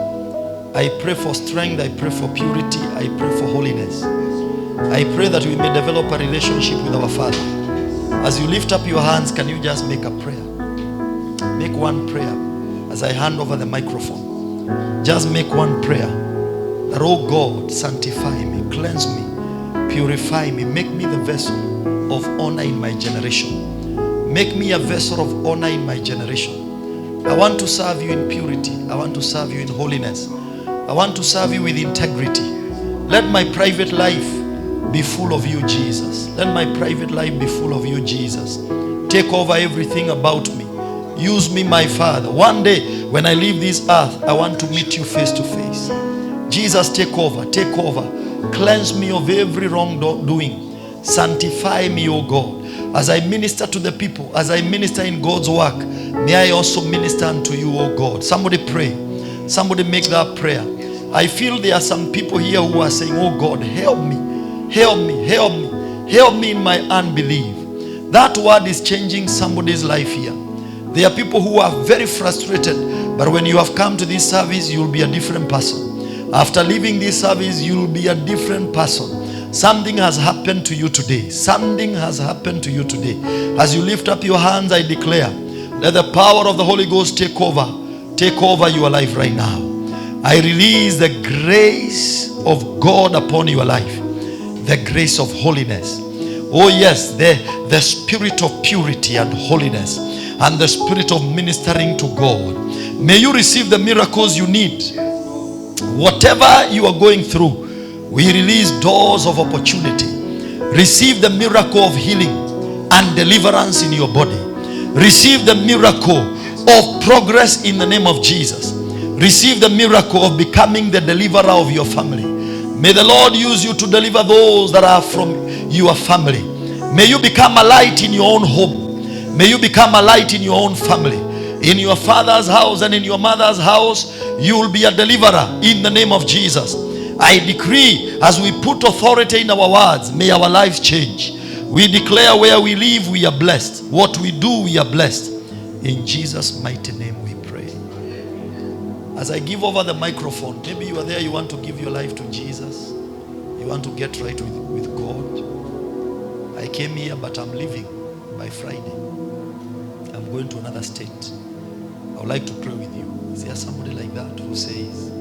I pray for strength. I pray for purity. I pray for holiness. I pray that we may develop a relationship with our Father. As you lift up your hands, can you just make a prayer? Make one prayer as I hand over the microphone. Just make one prayer. That, oh God, sanctify me, cleanse me, purify me, make me the vessel of honor in my generation. Make me a vessel of honor in my generation. I want to serve you in purity. I want to serve you in holiness. I want to serve you with integrity. Let my private life be full of you, Jesus. Let my private life be full of you, Jesus. Take over everything about me. Use me, my Father. One day, when I leave this earth, I want to meet you face to face. Jesus, take over, take over. Cleanse me of every wrongdoing. Sanctify me, O God. As I minister to the people, as I minister in God's work, may I also minister unto you, O God. Somebody pray. Somebody make that prayer. I feel there are some people here who are saying, oh God, help me, help me, help me, help me in my unbelief. That word is changing somebody's life here. There are people who are very frustrated, but when you have come to this service, you'll be a different person. After leaving this service, you'll be a different person. Something has happened to you today. Something has happened to you today. As you lift up your hands, I declare, let the power of the Holy Ghost take over your life right now. I release the grace of God upon your life. The grace of holiness. Oh yes, the spirit of purity and holiness. And the spirit of ministering to God. May you receive the miracles you need. Whatever you are going through, we release doors of opportunity. Receive the miracle of healing and deliverance in your body. Receive the miracle of progress in the name of Jesus. Receive the miracle of becoming the deliverer of your family. May the Lord use you to deliver those that are from your family. May you become a light in your own home. May you become a light in your own family. In your father's house and in your mother's house, you will be a deliverer in the name of Jesus. I decree, as we put authority in our words, may our lives change. We declare where we live, we are blessed. What we do, we are blessed. In Jesus' mighty name we pray. As I give over the microphone, maybe you are there, you want to give your life to Jesus. You want to get right with God. I came here, but I'm leaving by Friday. I'm going to another state. I would like to pray with you. Is there somebody like that who says,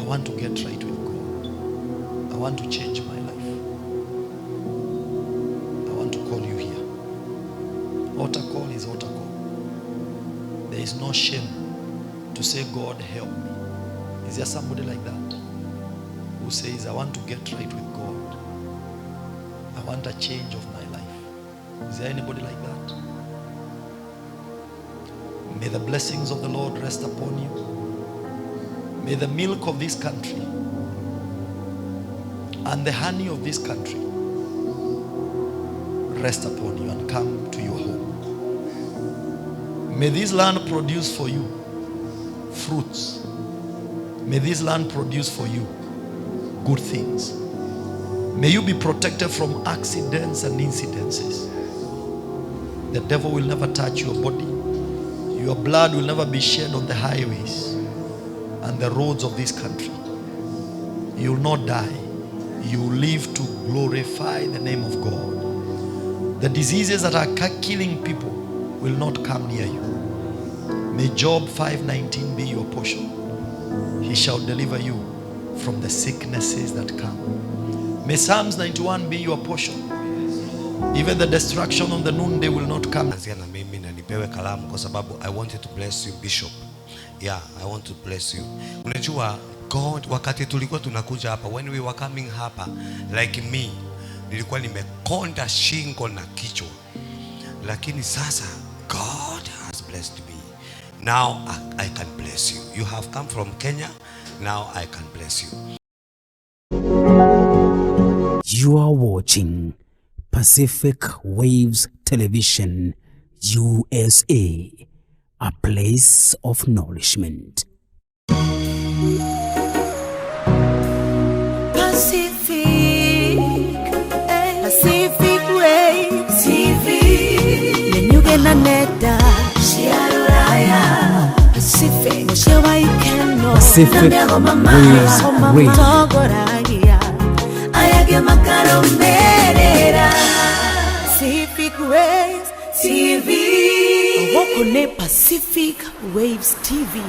I want to get right with God. I want to change my life. I want to call you here. Altar call is altar call. There is no shame to say, God help me. Is there somebody like that who says, I want to get right with God? I want a change of my life. Is there anybody like that? May the blessings of the Lord rest upon you. May the milk of this country and the honey of this country rest upon you and come to your home. May this land produce for you fruits. May this land produce for you good things. May you be protected from accidents and incidences. The devil will never touch your body. Your blood will never be shed on the highways and the roads of this country. You will not die. You will live to glorify the name of God. The diseases that are killing people will not come near you. May Job 5:19 be your portion. He shall deliver you from the sicknesses that come. May Psalms 91 be your portion. Even the destruction on the noonday will not come. Na mimi na nipewe kalamu kwa sababu I wanted to bless you, Bishop. Yeah, I want to bless you. Unajua God, wakati tulikuwa tunakuja hapa, when we were coming hapa, like me, nilikuwa nimekonda shingo na kichwa. Lakini sasa God has blessed me. Now I can bless you. You have come from Kenya. Now I can bless you. You are watching Pacific Waves Television, USA, a place of nourishment. Pacific Waves TV. Nenyuge na neta. Shiaraya. Pacific. Moshewa ikeno. Pacific Waves Radio. Ayage makaro merera. Pacific Waves TV. Wokone Pacific Waves TV.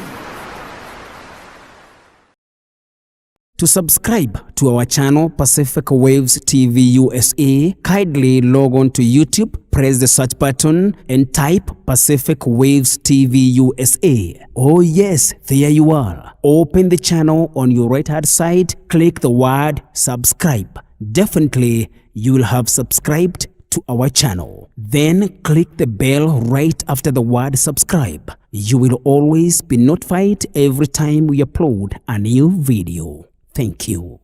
To subscribe to our channel Pacific Waves TV USA, kindly log on to YouTube, press the search button and type Pacific Waves TV USA. Oh yes, there you are. Open the channel on your right hand side, click the word subscribe. Definitely you will have subscribed to our channel. Then click the bell right after the word subscribe. You will always be notified every time we upload a new video. Thank you.